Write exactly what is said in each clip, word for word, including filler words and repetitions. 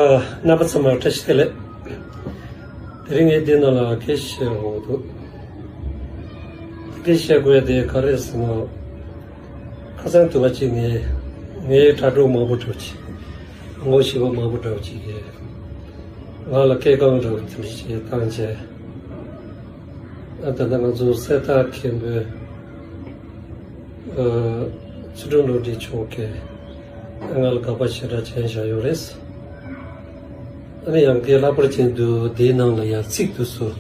རྣམ་པ་ཚང་མ་བཀྲ་ཤིས་བདེ་ལེགས། དེ་རིང་ངས་འདི་ནང་ལ་སྐད་ཆ་བཤད་དགོས་འདུག་སྐད་ཆ་བཤད་དགོས་དེ་ག་རེ་ཟེར་ན། ཁ་སང་དུས་བ་གཅིག་ནས་ངའི་དྲ་གྲོགས་མང་པོ་འདྲ་བོ་ཅིག་ངོ་ཤེས་པ་མང་པོ་འདྲ་བོ་ཅིག་གིས་ང་ལ་སྐད་རྐང་འདྲ་བོ་དེ་འདྲ་ཞིག་བཏང་བྱས། ཨ་ད་ལྟ་ང་ཚོ་གསེར་རྟ་མཁན་པོའི་ཨ་ཚུལ་ཁྲིམས་བློ་གྲོས་མཆོག་གིས་ང་ལ་དགག་པ་ཞེ་དྲག་བྱས་བཞག་ཡོད་རེད། ཨ་ནི་ཡང་དེ་ལྷག་པར་ཅན་དུ་དེའི་ནང་ལ་ཡང་ཚིག་དུ་སུ་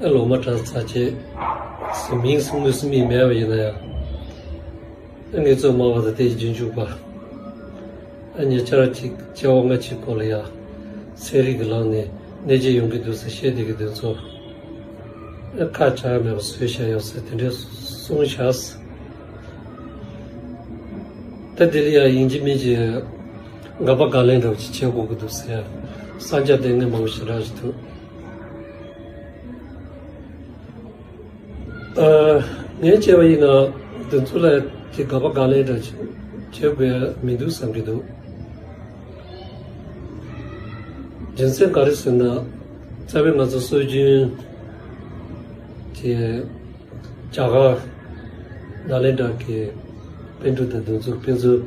ཨ་ལོ་མ་གྲངས་ཚ་ཆེ་སུ་མིང་སུ་དངོས་སུ་མིང་མེད་པ་ཡིན་ན་ཡང་། ངེད་ཚོ་སྨྲ་བ་དང་དེའི་རྗེས་འཇུག་པ། ཉེ་ཆར་གཅིག་བྱ་བ་སྔ་ཕྱི་སྐོར་ལ་ཡང་ཚན་རིག་གི་ལམ་ནས་གནས་འབྱེད་ཡོང་གི་འདུག་ཟེར་བཤད་བསྡད་ཀྱི་དོན་ཚོ། ཁ་བྱ་མེད་པ་བཟོས་བཞག་ཡོད་ཟེར་དེ་འདྲས་གསུངས་བཞག་ད་དེ་ལ་ཡང་ཡིན་གཅིག་མིན་གཅིག་དགག་པ་དགག་ལན་འདྲ་བོ་ཅིག་བྱེད་དགོས་ཀྱི་འདུག་ཟེར་གསང་རྒྱ་ལྡན་ངན་མང་པོ་ཞེ་དྲག་ཅིག་འདུག་ཨ། ངས་བྱས་པ་ཡིན་ན་དེ་ཚོ་ལ་དེ་དགག་པ་དགག་ལན་འདྲ་བྱེད་དགོས་ཡ་མི་འདུག་བསམ་གྱི་འདུག་རྒྱུ་མཚན་ག་རེ་ཟེར་ན། རྩ་བའི་ང་ཚོ་སྲོལ་རྒྱུན་གྱི་རྒྱ་གར་ནཱ་ལེནྡྲ་གི་པཎ་གྲུབ་དང་དེ་ཚོ་ཕན་ཚུན་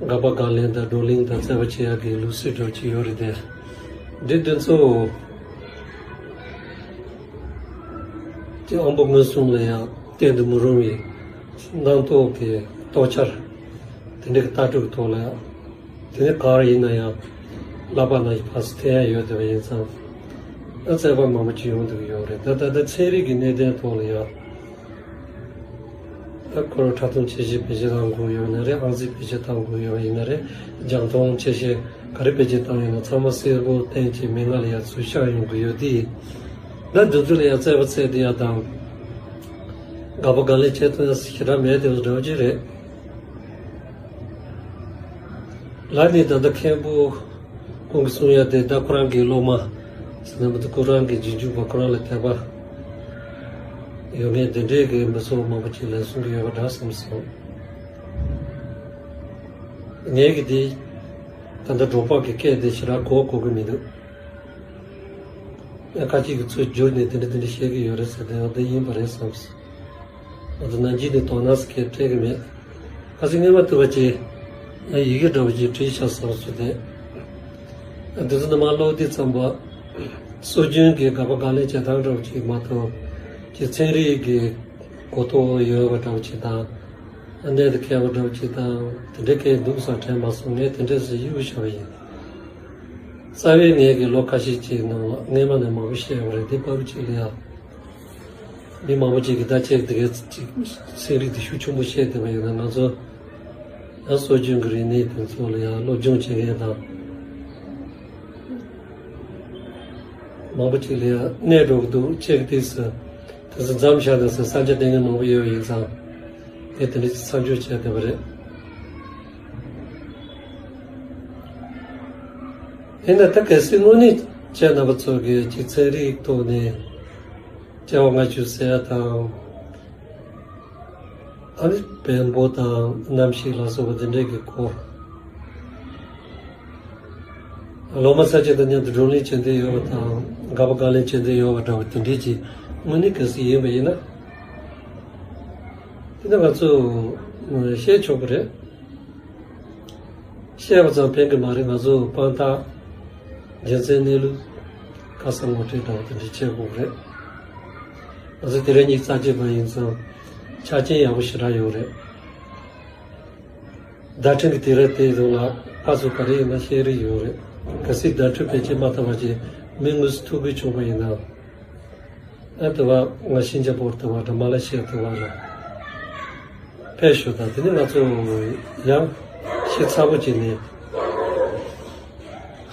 དགག་པ་དགག་ལན་དང་བགྲོ་གླེང་དང་རྩོད་པ་བྱེད་ཡག་གི་ལུགས་སྲོལ་འདྲ་བོ་ཅིག་ཡོད་རེད་དེ། འདི་དེ་ཚོ། དེ་དབང་པོ་མངོན་སུམ་ལ་ཡང་བསྟན་དུ་མི་རུང་བའི་རྣམ་རྟོག་གི་རྟོག་འཆར་དེ་འདྲའི་ལྟ་གྲུབ་ཐོག་ལ་ཡང་དེ་ནི་ག་རེ་ཡིན་ན་ཡང་བསླབ་པ་ནང་བཞིན་ཕར་ཚུར་འཐེན་ཡ་ཡོད་བསྡད་པ་ཡིན་ཙང་ཨ་རྩོད་པ་མང་པོ་ཅིག་ཡོང་བསྡད་ཀྱི་ཡོད་རེད། ད་ད་ལྟ་ཚན་རིག་གི་གནད་དོན་ཐོག་ལ་ཡང་ད་ཁོ་རང་ཕྲ་མཐོང་ཆེ་ཤོས་བེད་སྤྱོད་བཏང་དགོས་ཡོད་ན་རེད། ཨང་རྩིས་བེད་སྤྱོད་བཏང་དགོས་ཡོད་ཡིན་ན་རེད། རྒྱང་མཐོང་ཆེ་ཤོས་ག་རེ་བེད་སྤྱོད་བཏང་ཡོད་ན་ཚང་མ་གསལ་པོ་བསྟན་གྱི་མི་ང་ལ་ཡང་ཚུར་ཤར་ཡོང་གི་ཡོད་དེ། ད་འདི་ཚོ་ལ་ཡང་རྩོད་པ་རྩོད་བསྡད་ཡ་དང་། དགག་པ་དགག་ལན་བྱེད་ཐུབ་ཡ་ཞེ་དྲག་མེད་དེ་འདྲ་བོ་ཅིག་རེད། ལ་ནི་ད་ལྟ་མཁན་པོ་ཁོང་གིས་གསུང་ཡ་དེ་ད་ཁོ་རང་གི་སློབ་མ་ཟེར་ན་མི་འདུག་ཁོ་རང་གི་རྗེས་འཇུག་པ་ཁོ་རང་ལ་དད་པ་ཡོད་མཁན་དེ་འདྲའི་གི་མི་ཚོགས་མང་པོ་ཅིག་ལ་གསུང་གི་ཡོད་པ་འདྲ་བསམ་སོང་། ངས་གི་དེ་ད་ལྟ་འབྲོག་པ་གི་སྐད་དེ་ཞེ་དྲག་གོ་གོ་གི་མི་འདུག་ཁ་ཅིག་གིས་ཚུར་བསྒྱུར་ནས་དེ་འདྲ་དེ་འདྲ་བཤད་ཀྱི་ཡོད་རེད་ཟེར་དེ་འོ་དེ་ཡིན་པ་རེད་བསམས། འོ་དེ་ནང་བཞིན་དུ་དོ་སྣང་སྐད་སྤྲད་ཀྱི་མེད། ཁ་སང་སྔོན་མ་ཐུབ་པ་ཅིག་ཡང་ཡི་གེ་འདྲ་བོ་ཅིག་བྲིས་བཞག་བསམས་སོང་དེ། འདི་ཚོ་ནི་མ་ཀློག་དུས་ཙམ་པ་སྲོལ་རྒྱུན་གྱི་དགག་པ་དགག་ལན་བྱེད་སྟངས་འདྲ་བོ་ཅིག་མ་གཏོགས་ཀྱི་ཚན་རིག་གི་གོ་རྟོགས་ཡོད་པ་འདྲ་བོ་ཅིག་དང་། གནད་དུ་འཁེལ་བ་འདྲ་བོ་ཅིག་དང་དེ་འདྲ་གས་འདུག་བསམ་དྲན་མ་སོང་། ངས་དེ་འདྲས་སུ་གཡུག་བཞག་པ་ཡིན། རྩ་བའི་ངས་ཀྱི་ལོ་ཁ་ཤས་ཅིག་ནང་ལ་སྔས་མ་ནས་མང་པོ་བཤད་ཡོད་རེད། འདི་བར་དུ་ཅིག་ལ་ཡང་མི་མང་པོ་ཅིག་གིས་ད་ཁྱེད་དེ་གའི་ཅིག་ཚན་རིག་དེ་ཤུགས་ཆེན་པོ་བཤད་བསྡད་པ་ཡིན་ན་ང་ཚོ་ཡང་སྲོལ་རྒྱུན་གྱི་རིག་གནས་དེ་ཚོ་ལ་ཡང་སློབ་སྦྱོང་བྱེད་མཁན་དང་མང་པོ་ཅིག་ལ་ཡང་གནས་འགྲོ་གི་འདུག་ཁྱེད་ཀྱི་དུས་སུ། དེ་ཚོ་མཚམས་བཞག་ནས་སོ་སོ་གསར་འགྱུར་བསྟན་མཁན་མང་པོ་ཡོད་པ་ཡིན་ཙང་། ངས་དེ་འདྲ་ཅིག་མཚམས་འཇོག་བྱས་བསྡད་པ་རེད། ཡིན་ན་ད་གལ་སྲིད་དངོས་གནས་ཁྱེད་རྣམ་པ་ཚོ་གིས་ཅིག་ཚན་རིག་ཐོག་ནས་བྱ་བ་སྔ་ཕྱི་ཟེར་ཡ་དང་། ཨ་ནི་བེམ་པོ་དང་རྣམ་ཤེས་ལ་སོགས་པ་དེ་འདྲས་ཀྱི་སྐོར། སློབ་མ་ས་ཆ་དང་མཉམ་དུ་བགྲོ་གླེང་བྱེད་འདོད་ཡོད་པ་དང་དགག་པ་དགག་ལན་བྱེད་འདོད་ཡོད་པ་འདྲ་བ་དེ་འདྲས་ཀྱི་དངོས་གནས་གལ་སྲིད་ཡིན་པ་ཡིན་ན། དེ་ནི་ང་ཚོས་བཤད་ཆོག་གི་རེད། བཤད་པ་ཙམ་ཕན་གྱི་མ་རེད། ང་ཚོ་དཔང་རྟགས་རྒྱུ་མཚན་གནས་ལུགས་ཁ་གསལ་ངོ་སྤྲོད་འདྲ་བ་དེ་འདྲས་བྱེད་དགོས་ཀྱི་རེད། ང་ཚོ་དེ་རིང་ཉིན་རྩ་བརྒྱད་པ་ཡིན་ཙང་ཆ་རྐྱེན་ཡག་པོ་ཞེ་དྲག་ཡོད་རེད། བརྡ་འཕྲིན་གྱི་དུས་རབས་དེའི་ཐོག་ལ་ཕར་ཚུར་ག་རེ་ཡིན་ན་བཤད་རེས་ཡོད་རེད། གལ་སྲིད་བརྡ་འཕྲིན་བེད་སྤྱོད་མ་བཏང་བ་བྱས་མི་དངོས་སུ་ཐུག་དགོས་བྱུང་བ་ཡིན་ན། ཨ་དེ་བ་ང་ཤིན་ཅང་པོར་དེ་བ་དང་མ་ལེ་ཤི་ཡ་དེ་བ་ལ་ཕེབས་ཞུ་དང་། དེ་ནི་ང་ཚོ་ཡང་ཤེས་ཚ་པོ་བྱས་ནས་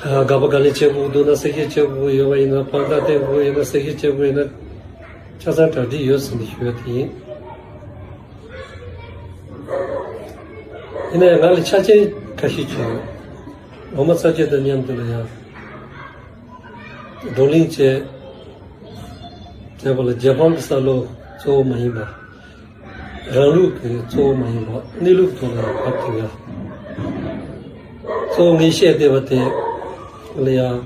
དགག་པ་དགག་ལན་བྱེད་དགོས་འདུག་ན་གསལ་བཤད་བྱེད་དགོས་ཡོད་པ་ཡིན་ན། དཔང་རྟགས་བསྟན་དགོས་ཡོད་ན། གསལ་བཤད་བྱེད་དགོས་ཡོད་ན། ཆ་ཚང་གྲ་སྒྲིག་ཡོད་ཟེར་ནས་ཞུ་ཡ་དེ་ཡིན། ཡིན་ན་ཡང་ང་ལ་ཆ་རྐྱེན་ཁ་ཤས་ཅིག་ཡོད། ངོ་མ་ས་ཆ་དང་མཉམ་དུ་ལ་ཡང་བགྲོ་གླེང་བྱས། བྱས་པ་ལ་རྒྱལ་ཕམ་གྱི་བསམ་བློ་གཙོ་བོ་མ་ཡིན་པ། རང་ལུགས་ཀྱི་གཙོ་བོ་མ་ཡིན་པ་གནས་ལུགས་ཐོག་ལ་ཕབ་ཐུབ་ཡ། གཙོ་བོ་ངས་བཤད་བསྡད་པ་དེ་ ལ་ཡང་།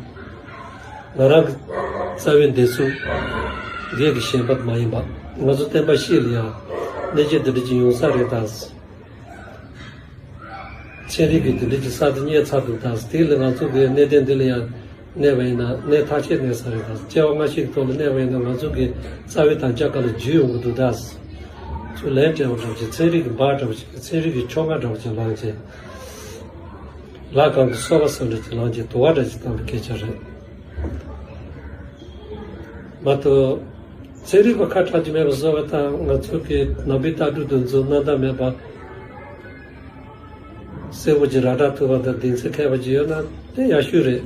ང་རང་གི་རྩ་བའི་འདི་ཚོ་སྒེར་གྱི་ཞེན་པ་མ་ཡིན་པ། ང་ཚོ་བསྟན་པ་སྤྱི་ལ་ཡང་གནས་ཚུལ་འདི་འདྲ་ཅིག་ཡོང་ས་རེད་ད། ཚན་རིག་གི་འདི་འདྲ་ཅིག་ས་དེ་རྙེད་ཚར་འདུག་ད། དེ་ལ་ང་ཚོ་གི་གནས་བརྟན་འདི་ལ་ཡང་གནས་པ་ཡིན་ན་གནས་ཐག་ཆོད་གནས་ས་རེད་ད། སྐྱེ་བ་སྔ་ཕྱི་གི་ཐོག་ལ་གནས་པ་ཡིན་ན་ང་ཚོ་གི་རྩ་བའི་དམ་བཅའ་ག་ལ་འཇུས་ཡོང་གི་འདུག་ད། ཚུར་ལན་སྤྲད་པ་འདྲ་བ་ཅིག་ཚན་རིག་གི་འབག་འདྲ་བ་ཅིག་ཚན་རིག་གི་ཆོ་ག་འདྲ་བ་ཅིག་བླངས་བྱས། ལྷ་ཁང་གི་གསོལ་བ་གསོལ་འདྲ་ཅིག་བླངས་བྱས་དུ་བ་འདྲ་ཅིག་བཏང་བའི་སྐད་ཆ་རེད། མ་གཏོགས། ཚན་རིག་པ་ཁ་གྲག་ཅིག་མེད་པ་བཟོ་བ་དང་ང་ཚོ་གི་ནང་པའི་ལྟ་གྲུབ་འདི་ཚོ་སྣང་དག་མེད་པ། གསལ་པོ་ཅིག་ར་སྤྲོད་ཐུབ་པ་དང་གདེང་ཚོད་ཁེལ་བ་ཅིག་ཡོད་ན་དེ་ཡག་ཤོས་རེད།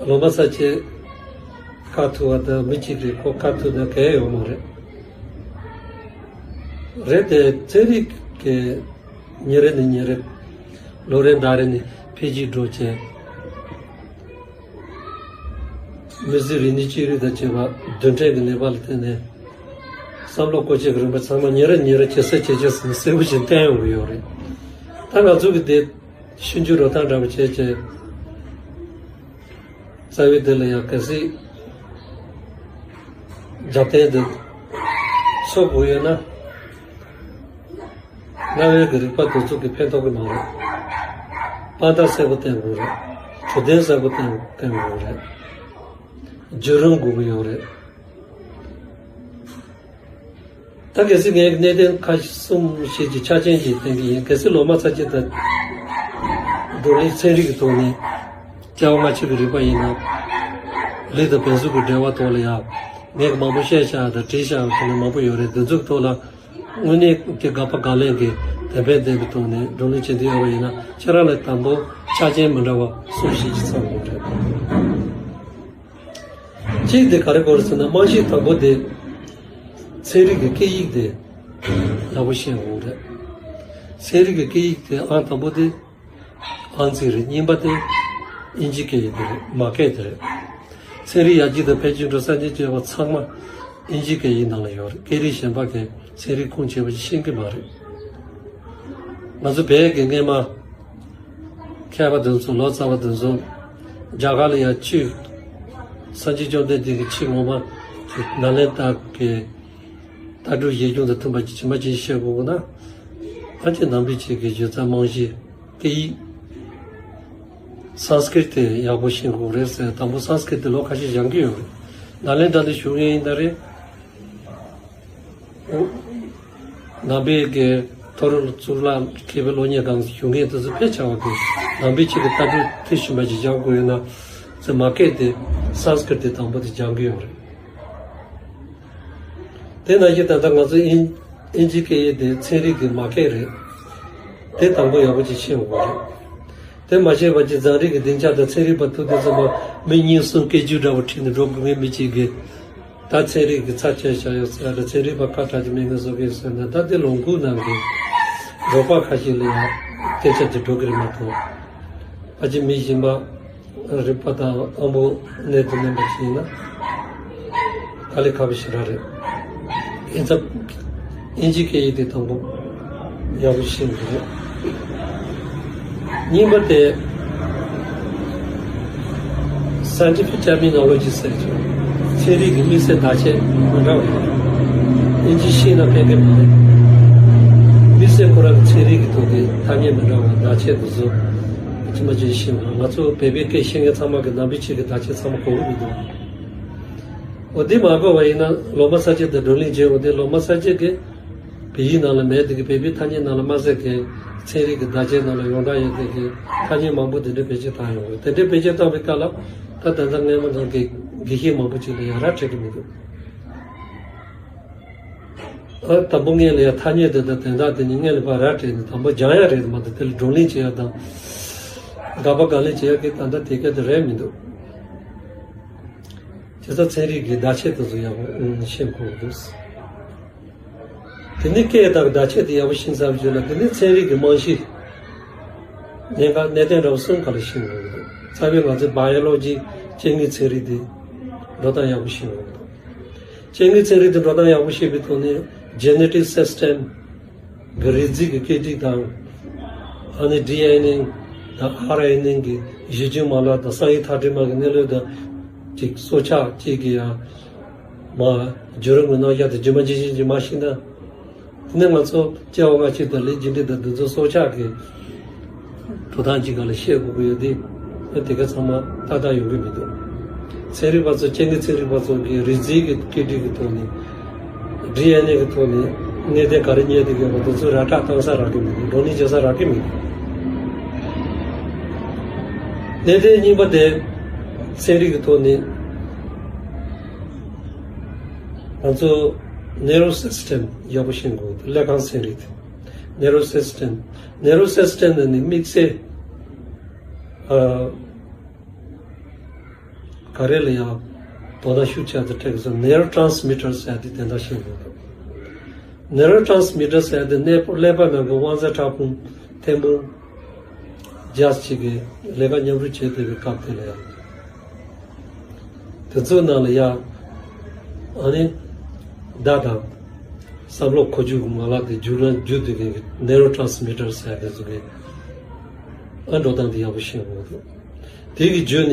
ལོ་མ་ཚ་ཆེ་ཁ་ཐུག་པ་དང་མི་གཅིག་རེད་ཁོ་ཁ་ཐུག་ན་གལ་ཡོད་མ་རེད། རེད་དེ་ཚན་རིག་གི་ཉིན་རེ་ནས་ཉིན་རེ། ལོ་རེ་ཟླ་རེ་ནས་འཕེལ་རྒྱས་འགྲོ་བྱས། མི་ཚེ་རིག་གནས་ཅི་རིགས་དང་བཅས་པ་རྡུལ་ཕྲན་གྱི་ནུས་པ་ལ་བརྟེན་ནས། བསམ་བློ་བཀོལ་ཆེད་ཀྱི་རིམ་པ་ཚང་མ་ཉིན་རེ་ཉིན་རེ་ཇེ་གསལ་ཇེ་གསལ་ཟིན་ནས་གསལ་པོ་ཞིག་བསྟན་ཡོང་གི་ཡོད་རེད། ད་ང་ཚོ་གི་དེ་ཤིན་ཅུ་རོ་ཐང་འདྲ་བོ་བྱས་བྱས། རྩ་བའི་དེ་ལ་ཡང་གལ་སྲིད་རྒྱབ་རྟེན་དེ་འཚོལ་དགོས་ཡོད་ན། རྣ་བའི་གི་རིག་པ་དེ་ཚོ་གི་ཕན་ཐོགས་ཀྱི་མ་རེད། དཔང་རྟགས་གསལ་པོ་བསྟན་དགོས་རེད། གྲུབ་དོན་གསལ་པོ་བསྟན་བསྟན་དགོས་རེད། བརྒྱུད་རིམ་དགོས་ཀྱི་ཡོད་རེད། ད་གལ་སྲིད་ངས་གནད་དོན་ཁ་ཤས་གསུམ་ཞིག་གི་ཆ་རྐྱེན་ཅིག་བསྟན་གྱི་ཡིན། གལ་སྲིད་ལོ་མ་ཚ་ཅིག་དང་བགྲོ་གླེང་ཚན་རིག་གི་ཐོག་ནས་སྐྱེ་བ་སྔ་ཕྱི་གི་རིག་པ་ཡིན་ན། ལུས་དང་བེམ་གཟུགས་ཀྱི་འབྲེལ་བ་ཐོག་ལ་ཡང་ངས་མང་པོ་བཤད་བཞག་དང་བྲིས་བཞག་ཐོག་ནས་མང་པོ་ཡོད་རེད། འདི་ཚོའི་ཐོག་ལ་དངོས་གནས་ཀྱི་དགག་པ་དགག་ལན་གྱི་དེ་ཕན་བདེ་བའི་ཐོག་ནས་བགྲོ་གླེང་བྱེད་འདོད་ཡོད་པ་ཡིན་ན་ཁྱེད་རང་ལ་དང་པོ་ཆ་རྐྱེན་མི་འདྲ་བ་གསུམ་བཞི་ཅིག་ཚང་དགོས་རེད། གཅིག་དེ་ག་རེ་དགོས་རེད་ཟེར་ན་རྨང་གཞི་དང་པོ་དེ་ཚན་རིག་གི་སྐད་ཡིག་དེ་ཡག་པོ་ཤེས་དགོས་རེད། ཚན་རིག་གི་སྐད་ཡིག་དེ་ཨང་དང་པོ་དེ་ཨང་རྩིས་རེད། གཉིས་པ་དེ་ཨིན་ཇི་སྐད་ཡིག་དེ་རེད། མ་སྐད་དེ་རེད། ཚན་རིག་ཡར་རྒྱས་དང་འཕེལ་རྒྱས་འགྲོ་ས་འདི་བྱས་པ་ཚང་མ་ཨིན་ཇི་སྐད་ཡིག་ནང་ལ་ཡོད་རེད། སྐད་རིགས་གཞན་པ་གི་ཚན་རིག་ཁུངས་ཆེ་བ་ཞིག་ཤེས་ཀྱི་མ་རེད། ང་ཚོ་བོད་ཀྱི་སྔས་མ་མཁས་པ་དེ་ཚོ་ལོ་ཙཱ་བ་དེ་ཚོ་རྒྱ་གར་ལ་ཡང་ཆོས་སངས་རྒྱས་བཅོམ་ལྡན་འདས་ཀྱི་ཆོས་ངོ་མ་ནཱ་ལེནྡྲ་གི་ལྟ་གྲུབ་བཞེད་སྐྱོང་དང་མཐུན་པ་ཅིག་ཇི་མ་ཇི་བཞིན་བཤད་དགོས་ན། ཨ་ཅེ་ནང་པའི་ཆོས་ཀྱི་སྒྱུ་རྩལ་རྨང་གཞི་སྐད་ཡིག་སཾ་སྐྲྀཏ་དེ་ཡག་པོ་ཤེས་དགོས་རེད་ཟེར། དང་པོ་སཾ་སྐྲྀཏ་དེ་ལོ་ཁ་ཤས་སྦྱང་གི་ཡོད་རེད། ནཱ་ལེནྡྲ་ནས་བཞུགས་མཁན་ཡིན་ད་རེད། ནང་པའི་གི་མཐོ་རིམ་གཙུག་ལག་མཁས་པའི་སློབ་གཉེར་ཁང་བཞུགས་མཁན་དེ་ཚོ་ཕལ་ཆེ་བ་གི་ནང་པའི་ཆོས་ཀྱི་ལྟ་གྲུབ་མཐིལ་ཕྱིན་པ་ཅིག་སྦྱང་དགོས་ཡོད་ན། ཚེ་མ་སྐད་དེ་སཾ་སྐྲྀཏ་དེ་དང་པོ་དེ་སྦྱང་གི་ཡོད་རེད། དེ་ནང་བཞིན་ད་ལྟ་ང་ཚོ་ཨིན་ཨིན་ཇི་སྐད་ཡིག་དེ་ཚན་རིག་གི་མ་སྐད་རེད། དེ་དང་པོ་ཡག་པོ་ཅིག་ཤེས་དགོས་རེད། དེ་མ་ཤེས་པ་ཅིག་རྫོང་རིམ་གྱི་སྡིངས་ཆ་དང་ཚན་རིག་པ་ཐུག་དུས་ཙམ་པ་མི་གཉིས་གསུམ་སྐད་ཅིག་འདྲ་བོ་ཁྲིད་ནས་འགྲོ་དགོས་ངེས་མི་གཅིག་གིས་ད་ཚན་རིག་གི་ཚབ་བྱས་བཞག་ཡོད་ཟེར་ཡ་དང་ཚན་རིག་པ་ཁ་གྲག་ཅིག་མེད་ངེས་བཟོ་གི་ཟེར་ན། ད་དེ་ལུང་ཁུག་ནང་གི་རོགས་པ་ཁ་ཤས་ལ་ཡང་སྐད་ཆ་དེ་འགྲོ་གི་རེད་མ་གཏོགས། ཕལ་ཆེར་མི་གཞན་པ་རིག་པ་དང་ཨ་འབོ་གནད་དུ་ལེན་པ་ཞིག་ཡིན་ན་དཀའ་ལས་ཁག་པོ་ཞེ་དྲག་རེད། ཨིན་ཙམ་ཨིན་ཇི་སྐད་ཡིག་དེ་དང་པོ་ཡག་པོ་ཤེས་དགོས་རེད། གཉིས་པ་དེ་སའེན་ཊི་ཕིག་ཊར་མི་ནོ་ལོ་ཇི་ཟེར་གྱི་ཚན་རིག་གི་དམིགས་བསལ་བརྡ་ཆད་མི་འདྲ་བ་ཡོད་རེད། ཨིན་ཇི་ཤེས་ན་ཕན་གི་མ་རེད། དམིགས་བསལ་ཁོ་རང་གི་ཚན་རིག་གི་ཐོག་གི་ཐ་སྙད་མི་འདྲ་བ་བརྡ་ཆད་དེ་ཚོ་ཅི་མ་ཅི་ཤེས་དགོས། ང་ཚོ་བོད་པའི་སྐད་ཤེས་མཁན་ཚང་མ་གི་ནང་པའི་ཆོས་ཀྱི་བརྡ་ཆད་ཚང་མ་གོ་གི་མི་འདུག་འོ་དེ་མ་གོ་བ་ཡིན་ན་ལོ་མ་ཚ་ཆེ་དང་བགྲོ་གླེང་བྱས། འོ་དེ་ལོ་མ་ཚ་ཆེ་གི་བོད་ཡིག་ནང་ལ་མེད་དེ་གི་བོད་པའི་ཐ་སྙད་ནང་ལ་མ་ཟད་གི་ཚན་རིག་གི་བརྡ་ཆད་ནང་ལ་ཡོངས་གྲགས་ཡོད་དེ་གི་ཐ་སྙད་མང་པོ་དེ་འདྲ་བེད་སྤྱོད་བཏང་ཡོང་གི། དེ་འདྲ་བེད་སྤྱོད་བཏང་བའི་སྐབས་ལ་ད་ད་ལྟ་སྔས་མ་ནང་གི་དགེ་བཤེས་མང་པོ་ཅིག་ལ་ཡང་ར་འཕྲོད་ཀྱི་མི་འདུག་ཨ་དང་པོ་སྔོན་ལ་ཡང་ཐ་སྙད་དེ་དང་དོན་དག་དེ་གཉིས་སྔོན་ལ་ཕར་ར་སྤྲད་ནས་དང་པོ་སྦྱང་ཡ་རེད་མ་གཏོགས་དེ་ལ་བགྲོ་གླེང་བྱེད་ཡ་དང་དགག་པ་དགག་ལན་བྱེད་ཡ་གི་ད་ལྟ་དེ་ག་དེ་རེད་མི་འདུག་བྱས་ཙང་ཚན་རིག་གི་བརྡ་ཆད་དེ་ཚོ་ཡག་པོ་ཤེས་དགོས་འདུག་དེ་ནས་སྐད་དང་བརྡ་ཆད་དེ་ཡག་པོ་ཤེས་ཚར་བའི་རྗེས་ལ་དེ་ནས་ཚན་རིག་གི་རྨང་གཞི་གནད་འགག་གནད་དོན་འདྲ་བོ་གསུམ་ག་ལ་ཤེས་དགོས་འདུག་རྩ་བའི་ང་ཚོའི་བ་ཡོ་ལོ་ཇི་སྐྱེ་དངོས་ཚན་རིག་དེ་འགྲོ་སྟངས་ཡག་པོ་ཤེས་དགོས་འདུག་སྐྱེ་དངོས་ཚན་རིག་དེ་འགྲོ་སྟངས་ཡག་པོ་ཤེས་པའི་ཐོག་ནས་ཇེ་ནེ་ཊིག་སིས་ཊེམ་གི་རིགས་རྫས་ཀྱི་སྐད་རིགས་དང་། ཨ་ནི་ཌི་ཨེན་ཨེ་ ད་ཨར་ཨེན་ཨེན་གྱི་གཞི་རྒྱུན་མ་ལག་དང་། གསང་ཡིག་འཐག་འཕྲུལ་མ་གི་གནས་ལུགས་དང་། ཅིག་སྲོག་ཆགས་གཅིག་གི་ཡང་མ་བརྒྱུད་རིམ་གྱི་རྣམ་གཞག་དེ་རྗེས་མ་རྗེས་བཞིན་གྱི་མ་ཤེས་ན། དེ་ནས་ང་ཚོ་སྐྱེ་བ་སྔ་ཕྱི་དང་ལས་རྒྱུ་འབྲས་དང་། འདི་ཚོ་སྲོག་ཆགས་ཀྱི་འགྲོ་སྟངས་ཅིག་ག་ལ་ཤེས་དགོས་ཀྱི་ཡོད་དེ། དེ་ག་ཚང་མ་ཏག་ཏག་ཡོང་གི་མི་འདུག། ཚན་རིག་པ་ཚོ། སྐྱེ་དངོས་ཚན་རིག་པ་ཚོ་གིས་རིགས་རྫས་ཀྱི་སྐད་འཕྲིན་གྱི་ཐོག་ནས། ཌི་ཨེན་ཨེ་གི་ཐོག་ནས་གནད་དོན་ག་རེ་རྙེད་བསྡད་ཀྱི་ཡོད་པ་དེ་ཚོ་ར་སྤྲོད་གཏོང་ས་རག་གི་མི་འདུག། བགྲོ་གླེང་བྱེད་ས་རག་གི་མི་འདུག། གནད་དོན་གཉིས་པ་དེ་ཚན་རིག་གི་ཐོག་ནས་ང་ཚོ་ནེ་རོ་སིས་ཊེམ་ཡག་པོ་ཤེས་དགོས། ཀླད་ཁང་ཚན་རིག་དེ། ནེ་རོ་སིས་ཊེམ། ནེ་རོ་སིས་ཊེམ་ནི་དམིགས་བསལ་ཨ། ག་རེ་ལ་ཡང་དོ་སྣང་ཤུགས་ཆེ་དུ་སྤྲད་དགོས་སོ། ནེ་རོ་ཊྲན་སི་མི་ཊར་ཟེར་ཡ་དེ་དོན་དག་ཤེས་དགོས་འདུག། ནེ་རོ་ཊྲན་སི་མི་ཊར་ཟེར་ཡ་དེ་ནད་པ་ཀླད་པ་ནང་གི་དབང་རྩ་ཕྲ་ཕུང་ཐེར་འབུམ་བརྒྱ་ཅིག་གིས་ལས་ཀ་མཉམ་རུབ་བྱེད་བསྡད་པའི་སྐབས་དེ་ལ་ཡང་། དེ་ཚོའི་ནང་ལ་ཡང་ཨ་ནི་བརྡ་དང་བསམ་བློ་འཁོར་རྒྱུག་གི་མ་ལག་དེ་རྒྱུགས་ལན་རྒྱུགས་བསྡད་མཁན་གྱི་ནེ་རོ་ཊྲན་སི་མི་ཊར་ཟེར་ཡ་དེ་ཚོ་གིས་ཨ་འགྲོ་སྟངས་དེ་ཡག་པོ་ཤེས་དགོས་འདུག། དེ་གི་བརྒྱུད་ནས་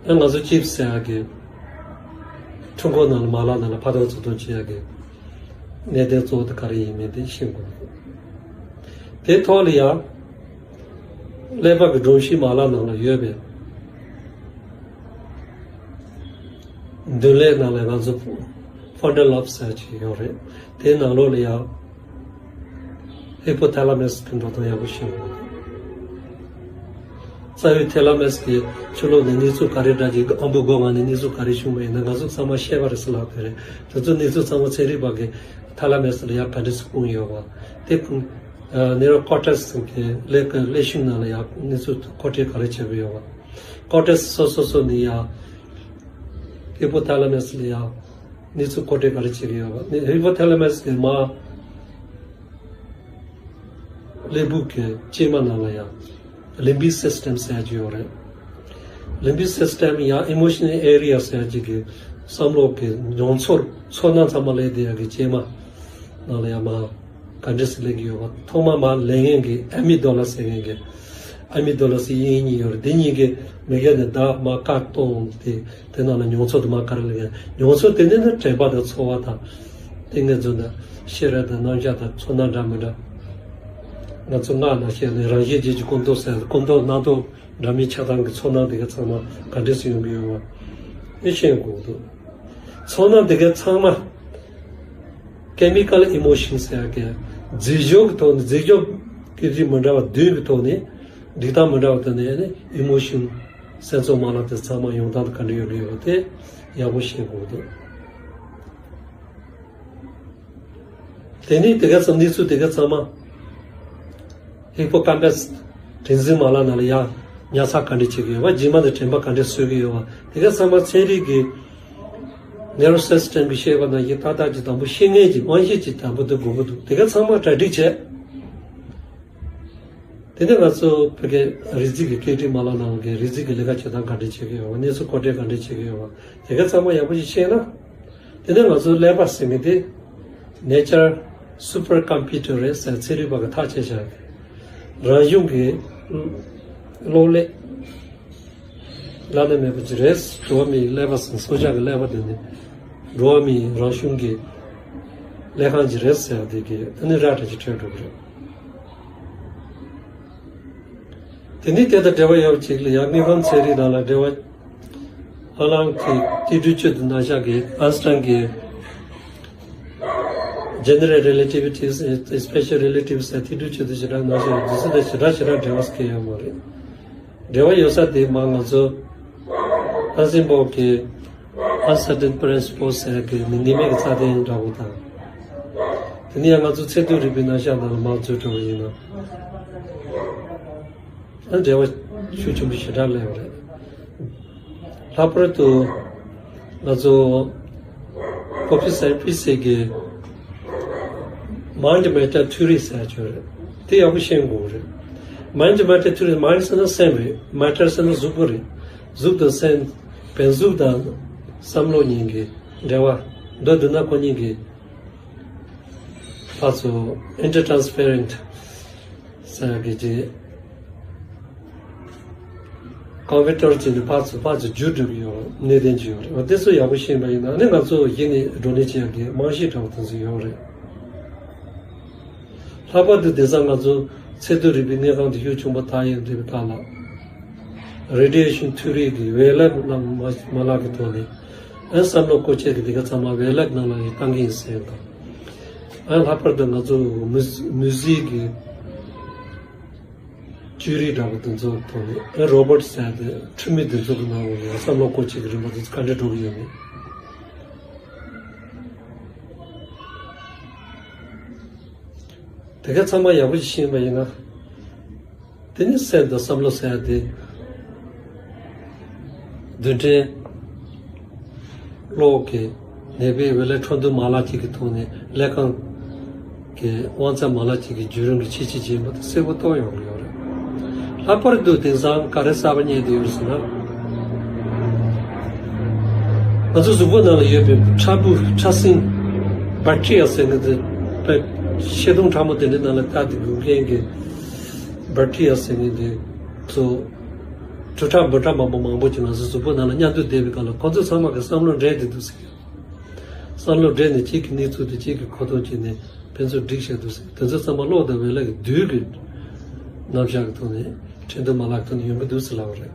ཨ་ང་ཚོ་ཅིབ་ཟེར་ཡག་གི་འཕྲུལ་འཁོར་ནང་ལ། མ་ལག་ནང་ལ་ཕར་གཏོང་ཚུར་གཏོང་བྱེད་ཡག་གི་གནད་དོན་གཙོ་བོ་དེ་ག་རེ་ཡིན་མིན་དེ་ཤེས་དགོས་འདུག། དེ་ཐོག་ལ་ཡང་ཀླད་པ་གི་སྒྲོམ་གཞིའི་མ་ལག་ནང་ལ་ཡོད་པའི་མདུན་ལས་ནང་ལ་ང་ཚོ་ཕོན་ཊལ་ལོབ་ཟེར་ཅིག་ཡོད་རེད། དེའི་ནང་ལོགས་ལ་ཡང་ཧི་པོ་ཐེ་ལ་མས་ཀྱི་འགྲོ་སྟངས་ཡག་པོ་ཤེས་དགོས། རྩ་བའི་ཐེ་ལ་མས་ཀྱི་ཕྱི་ལོགས་ནས་གནས་ཚུལ་ག་རེ་འདྲ་ཅིག། ཨམ་བུའི་སྒོ་ང་ནས་གནས་ཚུལ་ག་རེ་བྱུང་བ་ཡིན་ན་ང་ཚོ་ཚང་མ་ཤེས་པ་རེད་ཟེར་ལབ་དེ་རེད། དེ་ཚོ་གནས་ཚུལ་ཚང་མ་ཚན་རིག་པ་གིས་ཐེ་ལ་མས་ལ་ཡར་ག་འདྲས་སེ་སྤུངས་ཡོད་པ། དེ་ནེ་རོ་ཀོར་ཊེག་སི་གི་ཀླད་ཀླད་ཤུན་ནང་ལ་ཡར་གནས་ཚུལ་མཁོ་སྤྲོད་ག་རེ་བྱེད་ཀྱི་ཡོད་པ། ཀོར་ཊེག་སི་སོ་སོ་སོ་ནས་ཡར་ཧི་པོ་ཐེ་ལ་མས་ལ་ཡར་གནས་ཚུལ་མཁོ་སྤྲོད་ག་རེ་བྱེད་ཀྱི་ཡོད་པ། ནི་ཧི་པོ་ཐེ་ལ་མས་ཀྱི་མར་ཀླད་པའི་གི་ལྕེབ་མ་ནང་ལ་ཡང་ལིམ་བིག་སིས་ཊེམ་ཟེར་གྱི་ཡོད་རེད། ལིམ་བིག་སིས་ཊེམ་ཡང་ཨི་མོ་ཤན་ཨེ་རི་ཡ་ཟེར་གྱི་གི་བསམ་བློ་གི་མྱོང་ཚོར་ཚོར་སྣང་ཚང་མ་སླེབས་བསྡད་ཡག་གི་ལྕེབ་མ་ནང་ལ་ཡང་མར་ག་འདྲས་སེ་སླེབས་ཀྱི་ཡོད་པ། ཐོག་མ་མར་ལེན་མཁན་གྱི་ཨ་མི་གདོ་ལ་ཟེར་མཁན་གྱི། ཨ་མི་གདོ་ལ་ཟེར་དབྱིན་ཡིག་གཉིས་ཡོད་རེད། དེ་གཉིས་ཀྱིས་མི་སྒེར་ནས་བརྡ་མར་བཀར་གཏོང་དེ། དེ་ནང་ལ་མྱོང་ཚོར་དུ་མ་ག་རེ་ལ་ཡང་མྱོང་ཚོར་དེ་ནི་ནི་དྲན་པ་དང་ཚོར་བ་དང་། ཏིང་ངེ་འཛིན་དང་ཤེས་རབ་དང་རྣམ་གཞག་དང་ཚོར་སྣང་འདྲ་མི་འདྲ། ང་ཚོ་སྔགས་ནང་བཤད་ནས་རང་བཞིན་རྗེས་ཀྱི་ཀུན་རྟོག་ཟེར། ཀུན་རྟོག་རྣམ་རྟོག་འདྲ་མིན་ཆགས་སྡང་གི་ཚོར་སྣང་དེ་ག་ཚང་མ་ག་འདྲས་སེ་ཡོང་གི་ཡོད་པ་ཨེ་ཤེས་དགོས་འདུག། ཚོར་སྣང་དེ་ག་ཚང་མ་ཀེ་མི་ཀལ་ཨི་མོ་ཤན་ཟེར་ཡག་གི་རྫས་སྦྱོར་གྱི་ཐོག་ནས། རྫས་སྦྱོར་གྱི་རིགས་མི་འདྲ་བ་བདུན་གྱི་ཐོག་ནས། སྒྲིག་སྟངས་མི་འདྲ་བ་དེ་ནས་ཨི་མོ་ཤན་སེམས་ཚོར་མ་ལག་དེ་ཚང་མ་ཡོང་སྟངས་དེ་ག་འདྲ་ཡོད་ཀྱི་ཡོད་པ་དེ་ཡག་པོ་ཤེས་དགོས་འདུག། དེ་ནས་དེ་ག་ཚང་། གནས་ཚུལ་དེ་ག་ཚང་མ་ཧི་པོ་ཀམ་པས་དྲན་འཛིན་མ་ལག་ནང་ལ་ཡར་ཉར་ཚགས་ག་འདྲས་བྱེད་ཀྱི་ཡོད་པ། རྗེས་མ་དེ་དྲན་པ་ག་འདྲས་གསོ་གི་ཡོད་པ། དེ་ག་ཚང་མ་ཚན་རིག་གི་ནེ་རོ་སིས་ཊེམ་གི་བཤད་པ་ནང་བཞིན་ཏག་ཏག་ཅིག་དང་པོ་ཤེས་མཁན་ཅིག། དབང་ཤེད་ཅིག་དང་པོ་དེ་དགོས་ཀྱི་འདུག། དེ་ག་ཚང་མ་གྲ་སྒྲིག་བྱས། དེ་ནས་ང་ཚོ་བོད་ཀྱི་རིགས་རྫས་ཀྱི་སྐད་འཕྲིན་མ་ལག་ནང་གི་རིགས་རྫས་ཀྱི་ལས་ཀ་བྱེད་སྟངས་ག་འདྲས་བྱེད་ཀྱི་ཡོད་པ། གནས་ཚུལ་མཁོ་སྤྲོད་ག་འདྲས་བྱེད་ཀྱི་ཡོད་པ། དེ་ག་ཚང་མ་ཡག་པོ་ཞིག་ཤེས་ན། དེ་ནས་ང་ཚོ་ཀླད་པ་ཟེར་མཁན་དེ་Nature Supercomputer རེད་ཟེར་ཚན་རིག་པ་གིས་ཐག་བཅད་བཞག་གི། རང་བྱུང་གི་གློག་ཀླད་བླ་ན་མེད་པ་ཅིག་རེད། འགྲོ་བ་མིའི་ཀླད་པ་ཟེར། སྲོག་ཆགས་ཀྱི་ཀླད་པ་དེ་ནི་འགྲོ་བ་མིའི་རང་བྱུང་གི་ཀླད་ཁང་ཅིག་རེད་ཟེར་བ་དེ་གིས་ཨ་ནི་ར་འདྲ་ཅིག་འཕྲོད་འགྲོ་གི་རེད། དེ་ནས་དེ་དང་འབྲེལ་བ་ཡོད་པ་ཅིག་ལ་ཡང་དངོས་ཁམས་ཚན་རིག་ནང་ལ་འབྲེལ་བ། ཨ་ལང་གི་ཏི་སྒྲུབ་སྤྱོད་དེ་ནང་བཞག་གི་ཨན་སི་ཊན་གྱི་General Relativity, Special Relativity ཟེར། ཏི་སྒྲུབ་སྤྱོད་དེ་ཞེ་དྲག་ནང་བཞག་གི་དུས་ཚོད་དང་ཞེ་དྲག་ཞེ་དྲག་འབྲེལ་བ་སྐྱེ་ཡོད་མ་རེད། འབྲེལ་བ་ཡོད་ས་དེ་མ་ང་ཚོ་ཧན་སིན་བོག་གི་Uncertain Principles ཟེར་གི་ནི་ངེས་མེད་ཀྱི་རྩ་དོན་འདྲ་པོ་དང་། དེ་ནས་ཡང་ང་ཚོ་ཚད་རྡུལ་རིག་པའི་རྣམ་གཞག་ནང་ལ་མར་འཛུལ་འགྲོ་བ་ཡིན་ན། ཨ་འབྲེལ་བ་ཤུགས་ཆེན་པོ་ཞེ་དྲག་སླེབས་པ་རེད། ལྷག་པར་དུ་ང་ཚོ་Professor Pinsig གིས་Mind Matter Theory ཟེར་ཡག་ཅིག་ཡོད་རེད། དེ་ཡག་པོ་ཤེས་དགོས་རེད། Mind Matter Theory། Mind ཟེར་ན་སེམས་རེད། Matter ཟེར་ན་གཟུགས་པོ་རེད། གཟུགས་དང་སེམས། བདེན་གཟུགས་དང་བསམ་བློ་གཉིས་ཀྱི་འབྲེལ་བ། མདོར་བསྡུ་ན་ཁོ་གཉིས་ཀྱི་ཕར་ཚུར་Intertransference ཟེར་ཡག་གི་ཅིག་ཀམ་པུ་ཊར་བྱས་ནས་ཕར་ཚུར་ཕར་ཚུར་བརྒྱུད་འགྲོ་གི་ཡོད་རེད། གནད་དོན་ཅིག་ཡོད་རེད། འོ་དེ་ཚོ་ཡག་པོ་ཤེས་པ་ཡིན་ན་ནི་ང་ཚོ་གཞི་ནས་བགྲོ་གླེང་བྱེད་ཡག་གི་རྨང་གཞི་འདྲ་བོ་དེ་ཚོ་ཡོད་རེད། ལྷག་པར་དུ་དེང་སང་ང་ཚོ་ཚད་མཐོ་རིག་པའི་དངོས་ཁང་དུ་ཤུགས་ཆེན་པོ་དར་ཡོང་དུས་ཀྱི་སྐབས་ལ། རེ་ཌི་ཡེ་ཤན་ཐིའོ་རི་གི་འོད་རླབས་རྣམས་མ་མ་ལག་གི་ཐོག་ནས་ཨ་བསམ་བློ་བཀོད་ཆེད་ཀྱི་དེ་ག་ཚང་མ་འོད་རླབས་ནང་ལ་ཡང་བཏང་གི་ཡིན་ཟེར་དང་། ཨ་ལྷག་པར་དུ་ང་ཚོ་མུ་མུ་ཟིག་གི་ཅུ་རི་འདྲ་པོ་དེ་ཚོ་ཐོག་ནས་ཨ་རོ་བོ་ཊི་ཟེར་ཏེ་འཕྲུལ་མི་དེ་ཚོ་གི་ནང་ལ་བསམ་བློ་བཀོད་ཆེད་ཀྱི་རིམ་པ་དེ་ཚོ་ག་འདྲ་འགྲོ་གི་ཡོད་མེད། དེ་ག་ཚང་མ་ཡག་པོ་ཞིག་ཤེས་པ་ཡིན་ན། དེ་ནི་སེམས་དང་བསམ་བློ་ཟེར་ཡ་དེ། རྡུལ་ཕྲན་གློག་གི་ནད་པའི་འོད་ལས་འཕྲོ་འདུ་མ་ལག་ཅིག་གི་ཐོག་ནས་ཀླད་ཁང་གི་དབང་རྩ་མ་ལག་ཅིག་གི་བརྒྱུད་རིམ་གྱི་ཆེད་ཆེད་ཅིག་ཡིན་པ་དེ་གསལ་པོ་རྟོགས་ཡོང་གི་ཡོད་རེད། ལྷག་པར་དུ་དེང་སང་ག་རེ་གསར་པ་རྙེད་བསྡད་ཡོད་ཟེར་ན། ང་ཚོ་གཟུགས་པོ་ནང་ལ་ཡོད་པའི་ཕྲ་ཕུང་ཕྲ་སྲིན་བེག་ཊི་རི་ཡ་ཟེར་མཁན་དེ་དཔེ་ཤེལ་དུམ་ཕྲ་མོ་དེ་འདྲའི་ནང་ལ་བཏགས་ཏེ་སྒུག་མཁན་གྱི་བེག་ཊི་རི་ཡ་ཟེར་མཁན་དེ་ཚོ་དྲུག་ཕྲག་འབུམ་ཕྲག་མང་པོ་མང་པོ་ཅིག་ང་ཚོ་གཟུགས་པོ་ནང་ལ་མཉམ་དུ་བསྡད་པའི་སྐབས་ལ་ཁོང་ཚོ་ཚང་མ་གི་བསམ་བློ་འདྲེས་བསྡད་འདུག་ཟེར། བསམ་བློ་འདྲེས་ནས་གཅིག་གི་གནས་ཚུལ་དེ་གཅིག་གི་གོ་རྟོགས་བྱས་ནས་ཕན་ཚུན་སྒྲིག་བྱས་འདུག་ཟེར། དེ་ཚོ་ཚང་མ་གློག་དང་འོད་ལ་གི་རྡུལ་གྱི་རྣམ་གཞག་གི་ཐོག་ནས་འཕྲོ་འདུ་མ་ལག་ཐོག་ནས་ཡོང་གི་འདུག་ཟེར་ལབ་པ་རེད།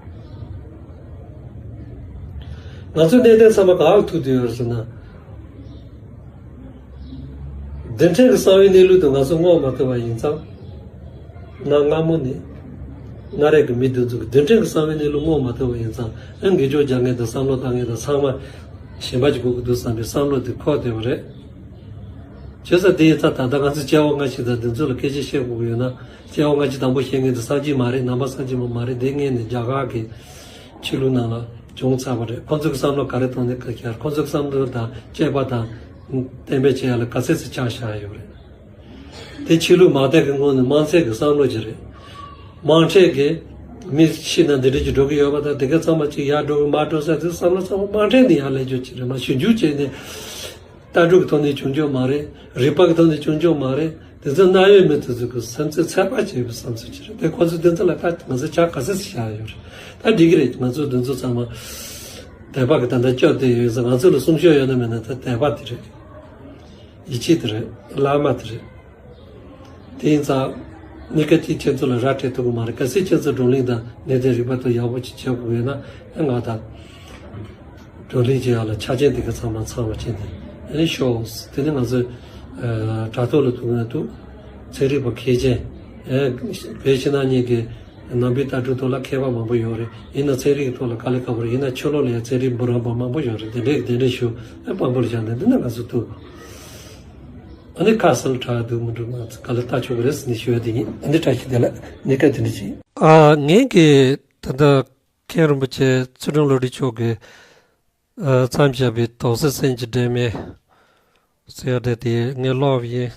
ང་ཚོའི་གནད་དོན་ཚང་མ་ག་པར་ཐུག་བསྡད་ཡོད་རེད་ཟེར་ན། རྡུལ་ཕྲན་གྱི་གསང་བའི་གནས་ལུགས་དེ་ང་ཚོ་བསྔོག་མ་ཐུབ་པ་ཡིན་ཙང་། གནའ་སྔ་མོ་ནས་སྔ་རབས་ཀྱི་མི་དེ་ཚོ་གིས་རྡུལ་ཕྲན་གྱི་གསང་བའི་གནས་ལུགས་བསྔོག་མ་ཐུབ་པ་ཡིན་ཙང་། ཨ་འགུལ་སྐྱོད་རྒྱག་མཁན་དང་བསམ་བློ་བཏང་མཁན་དང་ཚང་མ་གཞན་པ་ཅིག་དགོས་ཀྱི་འདུག་བསམ་པའི་བསམ་བློ་དེ་འཁོར་བསྡད་པ་རེད། བྱས་ཙང་དེ་ཡིན་ཙང་ད་ལྟ་ང་ཚོ་སྐྱེ་བ་སྔ་ཕྱི་དང་དེ་ཚོ་ལ་སྐད་ཆ་བཤད་དགོས་ཀྱི་ཡོད་ན། སྐྱེ་བ་སྔ་ཕྱི་དང་པོ་བཤད་མཁན་དེ་སངས་རྒྱས་མ་རེད། ནང་པ་སངས་རྒྱས་པ་མ་རེད། དེ་སྔོན་ནས་རྒྱ་གར་གྱི་ཆོས་ལུགས་ནང་ལ་བྱུང་ཚར་བ་རེད། ཁོང་ཚོ་གི་བསམ་བློ་ག་རེ་གཏོང་ནས་ག་རེ། ཁོང་ཚོ་གི་བསམ་བློ་དང་དཔྱད་པ་དང་གཏན་འབེབས་བྱེད་ཡ་ལ་ག་ཚད་ཙམ་ཆ་བཞག་ཡོད་རེད། དེ་ཆོས་ལུགས་མང་དག་གི་ངོས་ནས་མང་ཚད་ཀྱི་བསམ་བློ་ཅིག་རེད། མང་ཆེ་གིས་མི་ཤི་ན་འདི་འདྲ་ཅིག་འགྲོ་གི་ཡོད་པ་དང་། དེ་ག་ཚང་མ་ཅིག་ཡར་འགྲོ་གི་མར་འགྲོ་ས་དེ་བསམ་བློ་ཚང་མ་མང་ཆེ་ནས་ཡར་སླེབས་རྒྱུ་ཅིག་རེད། མ་ཞིབ་འཇུག་བྱས་ནས་ལྟ་གྲུབ་ཀྱི་ཐོག་ནས་བྱུང་རྒྱུ་མ་རེད། རིག་པ་གི་ཐོག་ནས་བྱུང་རྒྱུ་མ་རེད། དེ་ཚོ་གནའ་བོའི་མི་དེ་ཚོ་གི་བསམ་ཚུལ་ཚད་པ་བྱས་པའི་བསམ་ཚུལ་ཅིག་རེད། དེ་ཁོ་ཚོ་དེ་ཚོ་ལ་ད་ང་ཚོ་ཆ་ག་ཚོད་ཅིག་བཞག་ཡོད་རེད། ད་འགྲིག་གི་རེད། ང་ཚོ་དེ་ཚོ་ཚང་མ་དད་པ་གི་ད་ལྟ་སྐྱོབ་བསྡད་ཡོད་ཙང་། ང་ཚོ་ལ་གསུང་ཆོས་ཡོད་ན་མེད་ན་ད་དད་པ་དེ་རེད། ཡིད་ཆེས་དེ་རེད། བླ་མ་དེ་རེད། དེ་ཡིན་ཙང་། གཉིས་ཀ་གཅིག་ཁྱེད་ཚོ་ལ་ར་སྤྲད་ཐུབ་ཀྱི་མ་རེད། གལ་སྲིད་ཁྱེད་ཚོ་བགྲོ་གླེང་དང་གནད་དོན་རིག་པ་དེ་ཡག་པོ་ཅིག་བྱེད་དགོས་ཡོད་ན། ཨ་ང་དང་བགྲོ་གླེང་བྱེད་ཡག་ལ་ཆ་རྐྱེན་དེ་ག་ཚང་མ་ཚང་བ་བྱས་ནས། ཨ་ནི་ཤོག་དེ་ནི་ང་ཚོས་ཨ་དྲ་ཐོག་ལ་ཐུག་ན་འདུག་ཚན་རིག་པ་མཁས་ཅན། ཨ་བོད་ཕྱི་ནང་གཉིས་ཀྱི་ནང་པའི་ལྟ་གྲུབ་ཐོག་ལ་མཁས་པ་མང་པོ་ཡོད་རེད། ཡིན་ན་ཚན་རིག་གི་ཐོག་ལ་དཀའ་ལས་ཁག་པོ་རེད། ཡིན་ན་ཕྱི་ལོགས་ལ་ཡང་ཚན་རིག་འབུམ་རམས་པ་མང་པོ་ཡོད་རེད། དེ་འདྲས་ཀྱི་གདན་འདྲེན་ཞུ། ཨ་དཔང་པོ་ལ་བཞག་ནས་འདི་ན་ང་ཚོ་ཐུག་ཨ་ནི་ཁ་གསལ་དྲག་འདུག་མི་འདུག་ང་ཚོ་ག་ལེར་ལྟ་ཆོག་གི་རེད་ཟེར་ནས་ཞུ་བ་དེ་ཡིན། ཨ་ནི་བཀྲ་ཤིས་བདེ་ལེགས། གནས་སྐབས་དེ་འདྲ་ཅིག་ཨ་ངས་ཀྱི་ད་ལྟ་མཁན་རིན་པོ་ཆེ་ཚུལ་ཁྲིམས་བློ་གྲོས་མཆོག་གིས་ཨ་མཚམས་བཞག་པའི་དོགས་སེལ་སེམས་ཀྱི་སྒྲོན་མེ་ཟེར་བ་དེ་དེ་ངས་ཀློག་པ་ཡིན།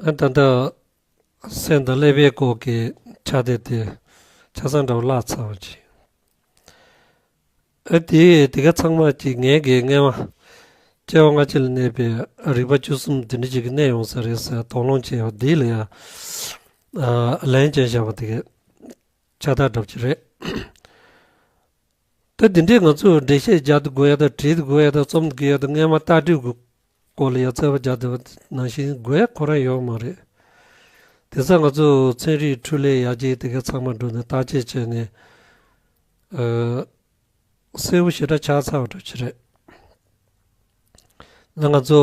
ཨ་ད་ལྟ་སེམས་དང་ཀླད་པའི་སྐོར་གྱི་ཕྱག་དེབ་དེ་ཆ་ཚང་འདྲ་བོ་བཀླགས་ཚར་བ་ཅིག་ཨ་དེ་དེ་ག་ཚང་མ་ཅིག་ངས་ཀྱི་སྔས་མ་སྐྱེ་བ་སྔ་ཕྱི་ལ་གནས་པའི་རིག་པ་བཅུ་གསུམ་དེ་འདྲ་ཅིག་གི་གནས་ཡོང་ས་རེད་ཟེར་དོགས་སློང་བྱས་པ་འདི་ལ་ཡང་ཨ་ལན་ཅན་བཞག་པ་དེ་ག་ཕྱག་རྟགས་འདྲ་པོ་ཅིག་རེད། ད་འདི་འདྲའི་ང་ཚོས་འགྲེལ་བཤད་རྒྱག་ཏུ་དགོས་ཡ་དང་བྲིས་ཏུ་དགོས་ཡ་དང་རྩོམ་དགོས་ཡ་དང་སྔས་མ་ལྟ་གྲུབ་ཀྱི་སྐོར་ལ་ཡ་རྩོད་པ་རྒྱག་བསྡད་པ་ནང་བཞིན་དགོས་ཡ་ཁོ་རང་ཡོད་མ་རེད། དེ་ཚོ་ང་ཚོ་ཚན་རིག་འཕྲུལ་ལས་ཡར་རྒྱས་དེ་ག་ཚང་མ་འགྲོ་ནས་བརྟག་དཔྱད་བྱས་ནས་ཨ་གསལ་པོ་ཞེ་དྲག་ཆགས་ཚར་བ་འདྲ་ཅིག་རེད། ད་ང་ཚོ་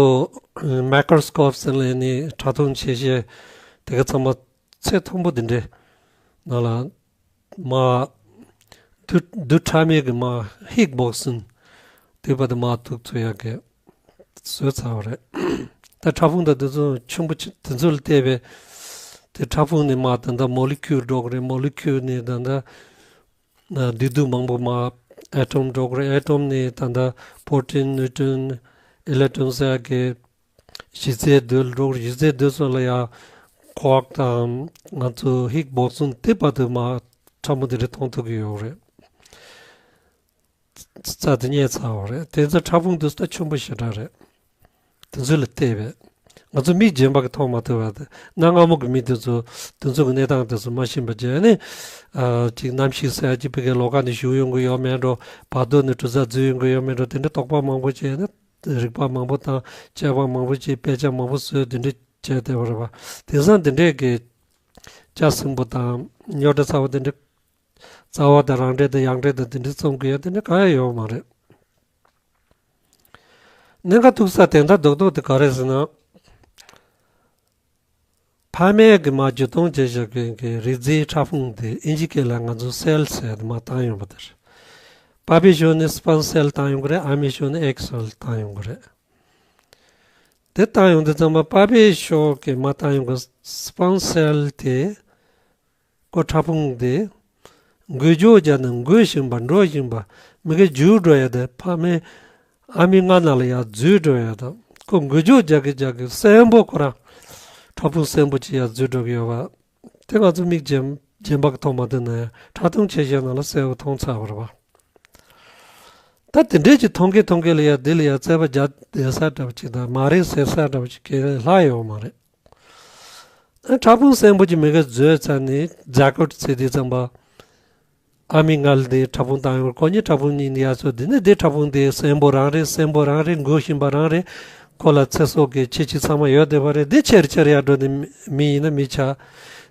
མའི་ཀྲོ་སི་ཀོབ་ཟེར་ལབ་ནས་ཁྲ་ཐུང་ཆེ་ཤེལ་དེ་ག་ཚང་མ་ཚད་མཐོན་པོ་དེ་འདྲའི་ནང་ལ་མར་རྡུལ་རྡུལ་ཕྲ་མའི་གི་མར་ཧིག་སྦོག་སིན་དེ་བར་དུ་མར་ཐུག་ཐུབ་ཡག་གི་བཟོས་ཚར་བ་རེད། ད་ཕྲ་ཕུང་དང་དེ་ཚོ་ཆེན་པོ་ཆེ་དེ་ཚོ་ལ་བལྟས་པས་དེ་ཕྲ་ཕུང་ནས་མར་ད་ལྟ་མོ་ལི་ཁིའུལ་འགྲོ་གི་རེད། མོ་ལི་ཁིའུལ་ནས་ད་ལྟ་ཨ་བདེ་སྡུག་མང་པོ་མར་ཨེ་ཊོམ་འགྲོ་གི་རེད། ཨེ་ཊོམ་ནས་ད་ལྟ་པོ་རོ་ཊིན་ནིའུ་ཊོན་ཨི་ལེག་ཊོན་ཟེར་ཡག་གི་གཞི་རྩའི་རྡུལ་འགྲོ་གི་རེད། གཞི་རྩའི་རྡུལ་སོགས་ལ་ཡང་ཁོག་དང་ང་ཚོ་ཧིག་སྦོག་སིན་དེ་བར་དུ་མར་ཕྲ་མོ་དེ་འདྲ་མཐོང་ཐུབ་ཀྱི་ཡོད་རེད། རྩ་དེ་རྙེད་ཚར་བ་རེད། དེ་ཚོ་ཕྲ་ཕུང་དེ་ཚོ་ད་ཆེན་པོ་ཞེ་དྲག་རེད། དེ་ཚོ་ལ་བལྟས་པས་ ང་ཚོ་མིག་རྗེན་པ་གིས་མཐོང་མ་ཐུབ་པ་དེ། གནའ་སྔ་མོ་གི་མི་དེ་ཚོ་དེ་ཚོ་གི་གནས་སྟངས་དེ་ཚོ་མ་ཤེས་པ་བྱས་ནས། ཨ་ཅིག་གནམ་གཤིས་ཟེར་ཡ་ཅིག་ཕ་གིར་ལོགས་ཀ་ནས་ཞུགས་ཡོང་གི་ཡོད་མེད་འགྲོ། བར་དོ་ནས་གྲུ་གཟར་འཛུལ་ཡོང་གི་ཡོད་མེད་འགྲོ། དེ་འདྲའི་དོགས་པ་མང་པོ་བྱས་ནས། རིག་པ་མང་པོ་དང་དཔྱད་པ་མང་པོ་བྱས། དཔེ་ཆ་མང་པོ་བཟོས། དེ་འདྲ་བྱས་བསྡད་པ་རེད་པ། དེང་སང་དེ་འདྲས་ཀྱི་ལྕགས་སྲིན་པོ་དང་རྙོག་དྲ་ཚ་བོ་དེ་འདྲ། རྩ་བ་དང་རང་འགྲེལ་དང་ཡང་འགྲེལ་དང་དེ་འདྲ་རྩོམ་གྱི་ཡ་དེ་འདྲ་གང་ཡང་ཡོད་མ་རེད། གནད་འགག་ཐུག་ས་དོན་དག་རྡོག་རྡོག་དེ་ག་རེ་ཟེར་ན། ཕ་མེས་ཀྱིས་མར་བརྒྱུད་གཏོང་བྱས་བཞག་མཁན་གྱི་རིགས་རྫས་ཕྲ་ཕུང་དེ། ཨིན་ཇི་སྐད་ལ་ང་ཚོ་སེལ་ཟེར་དེ་མར་བཏང་ཡོང་པ་དེ་རེད། པ་ཕའི་ཞོར་ནས་སི་པམ་སེལ་བཏང་ཡོང་གི་རེད། ཨ་མའི་ཞོར་ནས་ཨེག་སེལ་བཏང་ཡོང་གི་རེད། དེ་བཏང་ཡོང་དུས་ཙམ་པ་པ་ཕའི་ཞོར་གྱི་མར་བཏང་ཡོང་གི་སི་པམ་སེལ་དེ། ཁོ་ཕྲ་ཕུང་དེ་འགུལ་སྐྱོད་བརྒྱབ་ནས་འགུལ་བཞིན་པ། འགྲོ་བཞིན་པ། མི་གི་འཇུག་འགྲོ་ཡ་དེ། ཕ་མའི་ཨ་མའི་མངལ་ནང་ལ་ཡར་འཛུལ་འགྲོ་ཡ་དང་། ཁོ་འགུལ་སྐྱོད་རྒྱག་གི་རྒྱག་གི་གསོན་པོ་ཁོ་རང་ཕྲ་ཕུང་གསོན་པོ་ཅིག་ཡར་འཛུལ་འགྲོ་གི་ཡོད་པ་དེ། ང་ཚོ་མིག་རྗེན་རྗེན་པ་གིས་མཐོང་མ་ཐུབ་ན་ཡང་ཕྲ་མཐོང་ཆེ་ཤོས་ནང་ལ་གསལ་པོ་མཐོང་ཚར་བ་རེད་པ། ད་དེ་འདྲས་ཅིག་མཐོང་གི་མཐོང་གི་ལ་ཡ། དེ་ལ་ཡ་རྩོད་པ་རྒྱག་བསྡད་ས་འདྲ་པོ་ཅིག་དང་། མ་རེད་ཟེར་ས་འདྲ་པོ་ཅིག་གང་ཡང་ལྷག་ཡོད་མ་རེད། ཨ་ཕྲ་ཕུང་གསོན་པོ་ཅིག་མི་ག་འཛུལ་ཚར་ནས་ཛའི་གོཊ་ཟེར་དུས་ཙམ་པ། ཨ་མའི་མངལ་དེ་ཕྲ་ཕུང་བཏང་ཡོང་། ཁོ་གཉིས་ཕྲ་ཕུང་གཉིས་ཡར་སོང་། དེ་ནས་དེ་ཕྲ་ཕུང་དེ་གསོན་པོ་རང་རེད། གསོན་པོ་རང་རེད། འགུལ་བཞིན་པ་རང་རེད། ཁོ་ལ་ཚེ་སྲོག་གི་ཁྱད་ཆོས་ཚང་མ་ཡོད་བསྡད་པ་རེད། དེ་ཆེར་ཆེར་ཡར་འགྲོ་ནས་མི་ཡིན་ན་མི་ཆགས།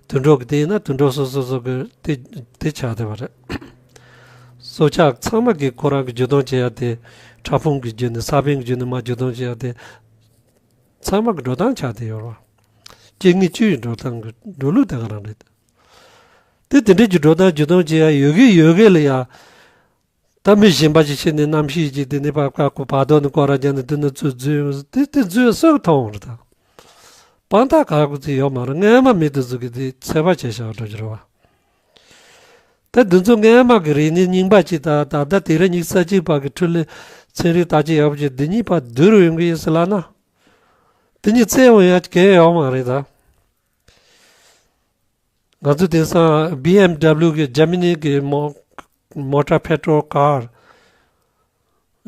དུད་འགྲོ་གི་དེ་ཡིན་ན་དུད་འགྲོ་སོ་སོ་སོ་གི་དེ་དེ་ཆགས་བསྡད་པ་རེད། སྲོག་ཆགས་ཚང་མ་གིས་ཁོ་རང་གི་བརྒྱུད་གཏོང་བྱེད་ཡ་དེ། ཕྲ་ཕུང་གི་བརྒྱུད་ནས། ས་བོན་གྱི་བརྒྱུད་ནས་མར་བརྒྱུད་གཏོང་བྱེད་ཡ་དེ། ཚང་མ་གི་འགྲོ་སྟངས་ཆགས་བསྡད་ཡོད་རེད་པ། སྐྱེ་དངོས་བཅུ་ཡི་འགྲོ་སྟངས་ཀྱི་འགྲོ་ལུགས་དེ་ག་རང་རེད། དེ་དེ་འདྲས་ཀྱི་འགྲོ་སྟངས་བརྒྱུད་གཏོང་བྱེད་ཡ་ཡོད་གི་ཡོད་གི་ལ་ཡ། ད་མི་གཞན་པ་ཞིག་ཕྱིན་ནས་གནམ་གཤིས་ཀྱི་དེ་ནས་ཕར་ཁ་ཁོ་བར་དོ་ནས་སྐོར་ར་བརྒྱབ་ནས་དེ་ནས་ཚུར་འཛུལ་ཡོང་། དེ་དེ་འཛུལ་སུས་མཐོང་རེད་ད། དཔང་རྟགས་ག་ག་ཚོད་ཡོད་མ་རེད། སྔོན་མ་མི་དེ་ཚོ་གིས་དེ་ཚོད་དཔག་བྱས་བཞག་འགྲོ་གི་རེད་པ། ད་འདི་ཚོ་སྔོན་མ་གི་རིག་གནས་རྙིང་པ་ཅིག་དང་། ད་ལྟ་དུས་རབས་ཉི་ཤུ་རྩ་གཅིག་པ་གི་འཕྲུལ་ལས་ཚན་རིག་བརྟག་དཔྱད་ཡག་པོ་བྱས། འདི་གཉིས་བར་བསྡུར་ཡོང་གི་ཡིན་ཟེར་ལབ་ན། དེ་གཉིས་རྩོད་ཡོང་ཡ་གང་ཡང་ཡོད་མ་རེད་ད། ང་ཚོ་དེང་སང་བི་ཨེམ་ཌབ་ལིའུ་གི། འཇར་མ་ནི་གི་མོ་མོ་ཊ། པེ་ཊྲོལ་ཀར།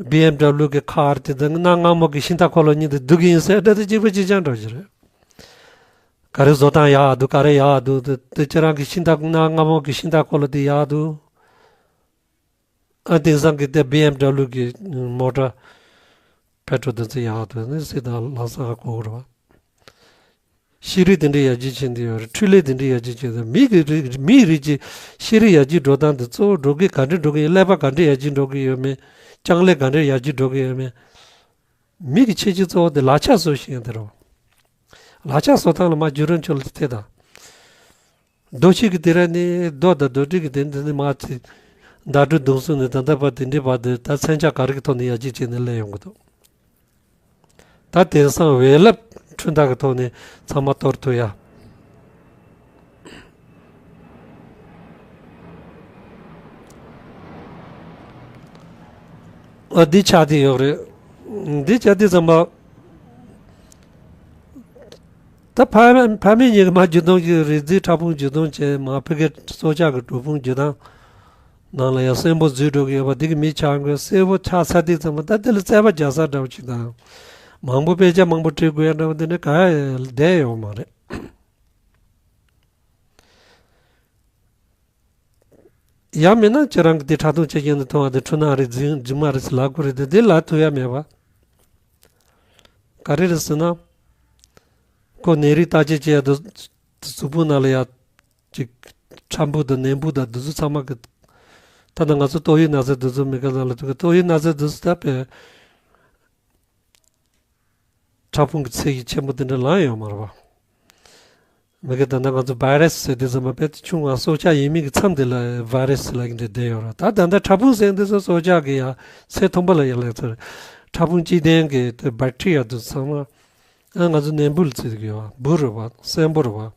བི་ཨེམ་ཌབ་ལིའུ་གི་ཁར་དེ་ཚོ་གནའ་སྔ་མོ་གི་ཤིང་རྟ་འཁོར་ལོ་གཉིས་དེ་སྡུག་གི་ཡིན་ཟེར་འདྲ་དེ་གཅིག་པ་གཅིག་རྐྱང་འགྲོ་གི་རེད། ག་རེ་བཟོ་སྟངས་ཡག་འདུག། ག་རེ་ཡག་འདུག། དེ་དེ་ཁྱེད་རང་གི་ཤིང་རྟ། གནའ་སྔ་མོ་གི་ཤིང་རྟ་འཁོར་ལོ་དེ་ཡག་འདུག། ཨ་དེང་སང་གི་དེ་བི་ཨེམ་ཌབ་ལིའུ་གི་མོ་ཊ། པེ་ཊྲོལ་དེ་ཚོ་ཡག་འདུག་ཟེར། ད་ལམ་སང་ཧ་གོ་གི་རེད་པ། ཤེས་རིག་དེ་འདྲའི་ཡར་རྒྱས་ཕྱིན་བསྡད་ཡོད་རེད། འཕྲུལ་ལས་དེ་འདྲའི་ཡར་རྒྱས་ཕྱིན་བསྡད། མི་གི་རིགས། མིའི་རིགས་ཀྱི་ཤེས་རིག་ཡར་རྒྱས་འགྲོ་སྟངས་དེ་གཙོ་བོ་འགྲོ་གི་ག་འདྲ་འགྲོ་གི་ཡོད། ཀླད་པ་ག་འདྲ་ཡར་རྒྱས་འགྲོ་གི་ཡོད་མེད། ལྕགས་ལས་ག་འདྲ་ཡར་རྒྱས་འགྲོ་གི་ཡོད་མེད། མི་གི་ཁྱད་ཆོས་གཙོ་བོ་དེ་ལག་ཆ་བཟོ་ཤེས་ཡ་དེ་རེད། ལག་ཆ་བཟོ་སྟངས་ལ་མར་རྒྱུན་རིང་ཆུ་ལ་ཐེ་དང་། རྡོ་ཆས་ཀྱི་དེ་ར་ནི། རྡོ་དང་རྡོ་གྲི་གི་དེ་འདི་ནི་མ་ཚད། མདའ་གྲི་མདུང་སོགས་ནི་ད་ལྟ་བར་དེ་འདྲའི་བར་དུ་ད་མཚོན་ཆ་ག་རེ་གི་ཐོག་ནས་ཡར་རྒྱས་བྱས་ནས་སླེབས་ཡོང་གི་འདུག། ད་དེང་སང་འོད་རླབས་འཕྲུལ་རྟ་གི་ཐོག་ནས་ཚང་མ་གཏོར་ཐུབ་ཡ། ཨ་འདི་ཆགས་བསྡད་ཡོད་རེད། འདི་ཆགས་བསྡད་ཙམ་པ། ད་ཕ་མ་ཕ་མེས་གཉིས་ཀྱིས་མར་བརྒྱུད་གཏོང་གི་རིགས་རྫས་ཕྲ་ཕུང་བརྒྱུད་གཏོང་བྱས། མར་ཕ་གིའི་སྲོག་ཆགས་ཀྱི་གྲུ་གུ་བརྒྱུད་གཏོང་ནང་ལ་ཡང་གསོན་པོ་འཛུལ་འགྲོ་གི་ཡོད་པ་འདི་གིས་མི་ཆགས་དགོས། གསོན་པོ་ཆགས་ཚར་དུས་ཙམ་པ་ད་དེ་ལ་རྩོད་པ་རྒྱག་ས་འདྲ་བོ་ཅིག་དང་། མང་པོ་དཔེ་ཆ་མང་པོ་བྲིས་དགོས་ཡ་འདྲ་བོ་འདི་འདྲ་གང་ཡང་བསྡད་ཡོད་མ་རེད། ཡང་མིན་ན་ཁྱེད་རང་གིས་དེ་ཕྲ་མཐོང་ཆེ་རྐྱང་དུ་མཐོང་བ་དེ་འཁྲུལ་སྣང་རེད། རྫུན་རྫུན་མ་རེད་ཟེར་ལབ་དགོས་རེད་དེ། དེ་ལབ་ཐུབ་ཡ་མེད་པ། ག་རེ་རེད་ཟེར་ན། ཁོ་ནད་རིགས་བརྟག་དཔྱད་བྱེད་ཡ་དེ་གཟུགས་པོ་ནང་ལ་ཡ་ཅིག་ཁྲག་འབུ་དང་ནད་འབུ་དང་དེ་ཚོ་ཚང་མ་གི། ད་ནི་ང་ཚོ་ཏོག་དབྱིབས་ན་ཚ་དེ་ཚོ་མི་ག་ནང་ལ་ཐུག་གི། ཏོག་དབྱིབས་ན་ཚ་དེ་ཚོ་ད་དཔེ་ཕྲ་ཕུང་གི་ཚད་གཞི་ཆེན་པོ་དེ་འདྲ་ལངས་ཡོད་མ་རེད་པ། མི་ག་ད་ནི་ང་ཚོ་བྷའི་རེ་སི་ཟེར་དུས་ཙམ་པ་དཔེ་ཆུང་བ། སྲོག་ཆགས་ཡིན་མིན་གྱི་མཚམས་དེ་ལ་བྷའི་རེ་སི་ལབ་ཀྱི་འདྲ་བསྡད་ཡོད་རེད། ད་ད་ལྟ་ཕྲ་ཕུང་ཟེར་དུས་ཙམ་སྲོག་ཆགས་ཀྱི་ཡ་ཚད་མཐོན་པོ་ལ་ཡ་ལབ་ཚར། ཕྲ་ཕུང་གཅིག་ལྡན་གྱི་དེ་བེག་ཊི་རི་ཡ་དེ་ཚང་མ། ཨ་ང་ཚོ་ནད་འབུ་ལ་བརྩི་གི་ཡོད་པ། འབུ་རེད་པ། གསོན་པོ་རེད་པ།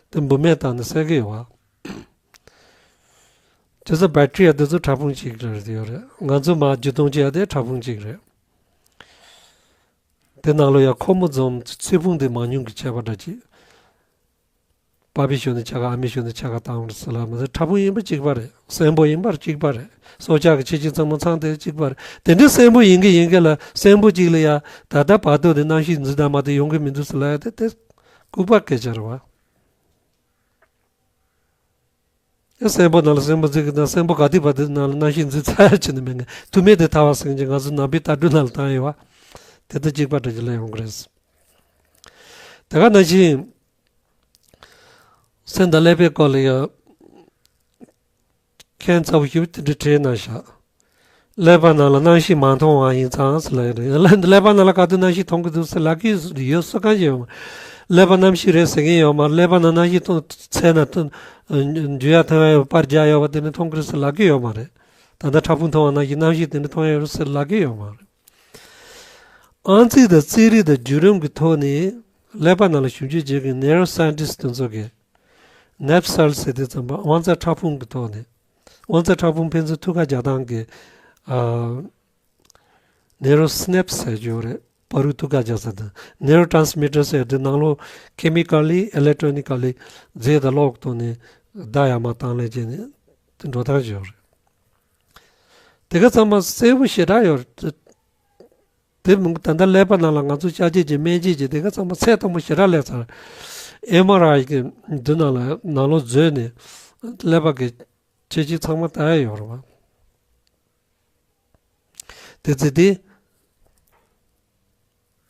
དེ་འབུ་མེ་བཏང་ནས་བསད་ཀྱི་ཡོད་པ། དེ་ཚོ་བེག་ཊི་རི་ཡ་དེ་ཚོ་ཕྲ་ཕུང་གཅིག་རེད་ཡོད་རེད། ང་ཚོ་མར་བརྒྱུད་གཏོང་བྱེད་ཡ་དེ་ཕྲ་ཕུང་གཅིག་རེད། དེ་ནང་ལོགས་ཡ་ཁོ་མོ་ཛོམ་ཚེ་ཕུང་དེ་མང་ཉུང་གི་ཁྱད་པར་འདྲ་ཅིག། པ་ཕའི་ཞོན་ནས་ཆ་ག་ཨ་མའི་ཞོན་ནས་ཆ་ག་བཏང་བ་རེད་ཟེར་ལ་མ་ཟད། ཕྲ་ཕུང་ཡིན་པ་གཅིག་པ་རེད། གསོན་པོ་ཡིན་པར་གཅིག་པ་རེད། སྲོག་ཆགས་ཀྱི་ཆེ་ཆུང་ཚང་མ་ཚང་དེ་གཅིག་པ་རེད། དེ་འདྲའི་གསོན་པོ་ཡིན་གི་ཡིན་གི་ལ་གསོན་པོ་གཅིག་ལ་ཡ་ད་ལྟ་བར་དུ་དེ་རྣམ་ཤེས་འཛིན་སྟངས་མ་དེ་ཡོང་གི་མི་འདུག་ཟེར་ལ་ཡ་དེ་དེ་ལྐུགས་པ་སྐད་ཆ་རེད་བ། ཡ་གསོན་པོ་ནང་ལ་གསོན་པོ་འཛིན་གི་དང་གསོན་པོ་ག་དུས་བར་དུ་ནང་ལ་རྣམ་ཤེས་འཛིན་ཚར་ཕྱིན་ནས་མེད་ངེས་ཐུ་མེད་དེ་ཐར་བ་སེང་གེ་ང་ཚོ་ནང་པའི་ལྟ་གྲུབ་ནང་ལ་བཏང་ཡོད་བ། དེ་དང་གཅིག་པ་འདྲ་ཅིག་ལ་ཡོང་གི་རེད། དེ་ག་ནང་བཞིན། སེམས་དང་ཀླད་པའི་སྐོར་ལ་ཡང་ཁྱད་མཚར་པོ་ཞིག་དེ་འདྲ་བྲིས་གནང་ཤག་ཀླད་པ་ནང་ལ་རྣམ་ཤེས་མ་མཐོང་བ་ཡིན་ཙང་ཟེར་ལབ་ཡོད་རེད། ཀླད་པ་ནང་ལ་ག་དུས་རྣམ་ཤེས་མཐོང་གི་འདུག་ཟེར་ལབ་ཀྱི་ཡོད་སུ་གང་ཞིག་ཡོད་མ་རེད། ཀླད་པ་རྣམ་ཤེས་རེད་ཟེར་མཁན་ཡོད་མ་རེད། ཀླད་པ་ནང་རྣམ་ཤེས་མཐོང་ཚད་ན་མཐོང་འཇུ་ཡ་ཐོན་ཡ་ཡོད་པར་རྒྱག་ཡོད་པ་དེ་ནི་མཐོང་གི་རེད་ཟེར་ལབ་ཀྱི་ཡོད་མ་རེད། ད་ལྟ་ཕྲ་ཕུང་མཐོང་བ་ནང་བཞིན་རྣམ་ཤེས་དེ་འདྲ་མཐོང་ཡ་ཡོད་རེད་ཟེར་ལབ་ཀྱི་ཡོད་མ་རེད། ཨང་རྩིས་དང་རྩིས་རིག་དང་བརྒྱུད་རིམ་གྱི་ཐོག་ནས་ཀླད་པ་ནང་ལ་ཞིབ་འཇུག་བྱེད་མཁན་ནེ་རོ་སའེན་ཊིསི་དེ་ཚོ་གིས་ནེབ་སེལ་ཟེར་དུས་ཙམ་པ་དབང་རྩ་ཕྲ་ཕུང་གི་ཐོག་ནས། དབང་རྩ་ཕྲ་ཕུང་ཕན་ཚུན་ཐུག་ཁ་རྒྱག་སྟངས་ཀྱི་ཨ་ནེ་རོ་སི་ནེབ་སི་ཟེར་རྒྱུ་རེད། བར་དུ་ཐུག་ཁ་རྒྱག་ས་དང་ནེ་རོ་ཊ་རན་སི་མི་ཊར་ཟེར་དུས་ནང་ལོགས་ཁེ་མི་ཀལ་ལི་ཨི་ལེག་ཊོ་ནི་ཀལ་ལི་རྫས་དང་གློག་གི་ཐོག་ནས་བརྡ་ཡར་མར་བཏང་ལས་བྱས་ནས་དེ་འགྲོ་སྟངས་ཞིག་ཡོད་རེད། དེ་ག་ཚང་མ་གསལ་པོ་ཞེ་དྲག་ཡོད་རེད། དེ་མིན་ད་ལྟ་ཀླད་པ་ནང་ལ་ང་ཚོ་ཤ་ཆས་ཀྱི་སྨན་དཔྱད་ཀྱི་དེ་ག་ཚང་མ་ཚད་མཐོན་པོ་ཞེ་དྲག་སླེབས་ཚར། ཨེམ་ཨར་ཨའི་གི་འདི་ནང་ལ་ནང་ལོགས་འཛུལ་ནས་ཀླད་པ་གི་ཆེ་ཆུང་ཚང་མ་ལྟ་ཡ་ཡོད་རེད་བ། དེ་ཚེ་དེ་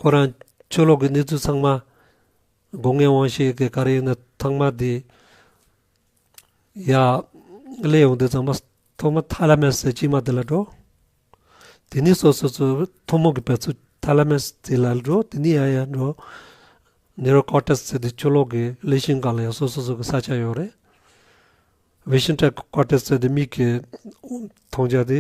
ཁོ་རང་ཆུ་ལོག་གི་གནས་ཚུལ་ཚང་མ་སྒོ་ལྔའི་དབང་ཤེས་ཀྱི་ག་རེ་ཡིན་ན་ཚང་མ་དེ་ཡ་སླེབས་ཡོང་དུས་ཚང་མ་ཐོག་མ་ཐ་ལ་མེ་སི་ཟེར་དཀྱིལ་མ་དེ་ལ་འགྲོ། དེ་ནས་སོ་སོ་སོ་ཐུན་མོང་གི་བེད་སྤྱོད་ཐ་ལ་མེ་སི་དེ་ལ་འགྲོ། དེ་ནས་ཡར་ཡར་འགྲོ། ནེ་རོ་ཀོར་ཊེག་སི་ཟེར་དེ་ཆུ་ལོག་གི་ཀླད་ཤིང་སྒང་ལ་ཡང་སོ་སོ་སོ་གི་ས་ཆ་ཡོད་རེད། བི་ཤན་ཊེལ་ཀོར་ཊེག་སི་ཟེར་དེ་མིག་གི་མཐོང་རྒྱ་དེ་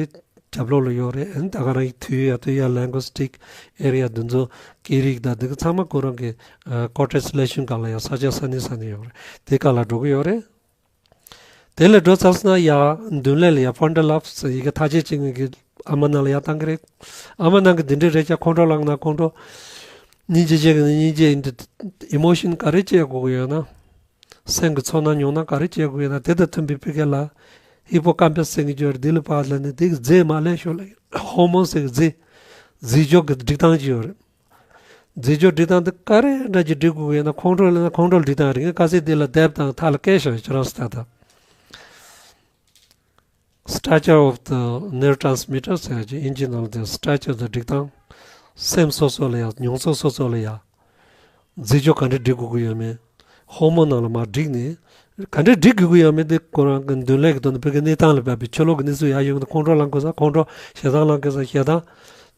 རྒྱབ་ལོགས་ལ་ཡོད་རེད། ཨ་ནི་ད་ག་རང་གི་ཐོད་ཡ་ཐོད་ཡ་ལིང་གུ་སི་ཊིག་ཨེ་རི་ཡ་དེ་ཚོ་སྐད་རིགས་དང་དེ་གི་ཚང་མ་ཁོ་རང་གི་ཀོར་ཊེག་སི་ཀླད་ཤིང་སྒང་ལ་ཡང་ས་ཆ་ས་གནས་ས་གནས་ཡོད་རེད། དེ་སྒང་ལ་འགྲོ་གི་ཡོད་རེད། དེ་ལས་འགྲོ་ཚར་སོང་ན་ཡ་མདུན་ལས་ལ་ཡ་ཕོན་ཊལ་ལོབ་ཟེར་ཡི་གེ་ཐག་བཅད་བྱེད་མཁན་གྱི་ཨ་མ་ནང་ལ་ཡ་བཏང་གི་རེད། ཨ་མ་ནང་གི་འདི་འདྲའི་རེད་ཀྱང་ཁོང་ཁྲོ་ལངས་ན་ཁོང་ཁྲོ། སྙིང་རྗེ་བྱེད་ཀྱི་ན་སྙིང་རྗེ་ཡིན་འདི། ཨི་མོ་ཤན་ག་རེ་བྱེད་དགོས་ཀྱི་ཡོད་ན། སེམས་ཀྱི་ཚོར་སྣང་མྱོང་སྣང་ག་རེ་བྱེད་དགོས་ཡོད་ན་དེ་དང་མཐུན་པའི་ཕི་གེ་ལ། ཧི་པོ་ཀམ་པས་ཟེར་གྱི་ཡོད་རེད། འདི་ལ་ཕར་ལ་ནི་འདི་གི་རྫས་མར་ལེན་ཤོག་ལ། ཧོར་མོན་ཟེར་གྱི་རྫས། རྫས་སྦྱོར་གྱི་སྒྲིག་སྟངས་ཅིག་ཡོད་རེད། རྫས་སྦྱོར་སྒྲིག་སྟངས་འདི་ག་རེ་འདྲ་ཅིག་སྒྲིག་དགོས་ཀྱི་ཡོད་ན་ཁོང་ཁྲོ་ལ་ན་ཁོང་ཁྲོ་ལ་སྒྲིག་སྟངས་རེད། ངས་ཁ་སང་འདི་ལ་དེབ་དང་ཐག་ལ་བཀལ་བཞག་ཡོད། ཁྱེད་རང་ཚོ་ལྟ་དང་། Structure of the neurotransmitter ཟེར་གྱི་ཨིན་ཇི་ནང་ལ་དེ་སི་ཊྲག་ཅར་དང་སྒྲིག་སྟངས། སེམས་སོ་སོ་ལ་ཡང་མྱོང་ཚོར་སོ་སོ་ལ་ཡང་། རྫས་སྦྱོར་ག་འདྲ་སྒྲིག་དགོས་ཀྱི་ཡོད་མེད། ཧོར་མོན་ནང་ལ་མར་སྒྲིག་ནས། ག་འདྲ་སྒྲིག་དགོས་ཀྱི་ཡོད་མེད་དེ་ཁོ་རང་གི་མདུན་ལས་ཀྱི་དོན་དུ་བོད་ཀྱི་གནས་སྟངས་ལ་བབས་པའི་ཆུ་ལོག་གི་གནས་ཚུལ་ཡར་ཡོང་གི་འདུག་ཁོང་ཁྲོ་ལངས་དགོས་ས་ཁོང་ཁྲོ། ཞེ་སྡང་ལངས་དགོས་ས་ཞེ་སྡང་།